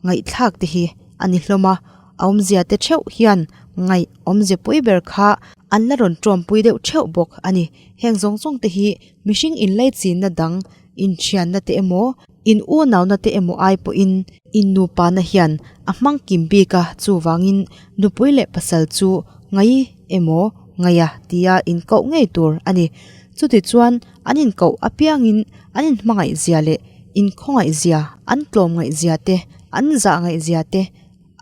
S1: ngaihthlak te hi a ni hlawm a, a awmzia te theuh hian ngaih awmzia pui ber kha an la rawn tawmpui deuh theuh bawk a ni. Heng zawng zawng te hi mihring inlaichinna dang inthianna te emaw, in unauna te emaw ai pawhin in nupana hian a hmang kim bik a, chuvangin nupui leh pasal chu ngai emaw ngaia tia inkoh ngei tur a ni. Chutichuan an inkoh apiangin an inhmangaihzia leh inkhawngaihzia, an tlawmngaihzia te, an zahngaihzia te,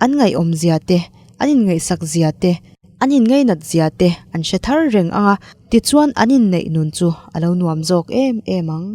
S1: an ngaihawmzia te, an inngaihsakzia te, an inngainatzia te an hre thar reng ang a, tichuan an inneih nun chu a lo nuam zawk em em ang.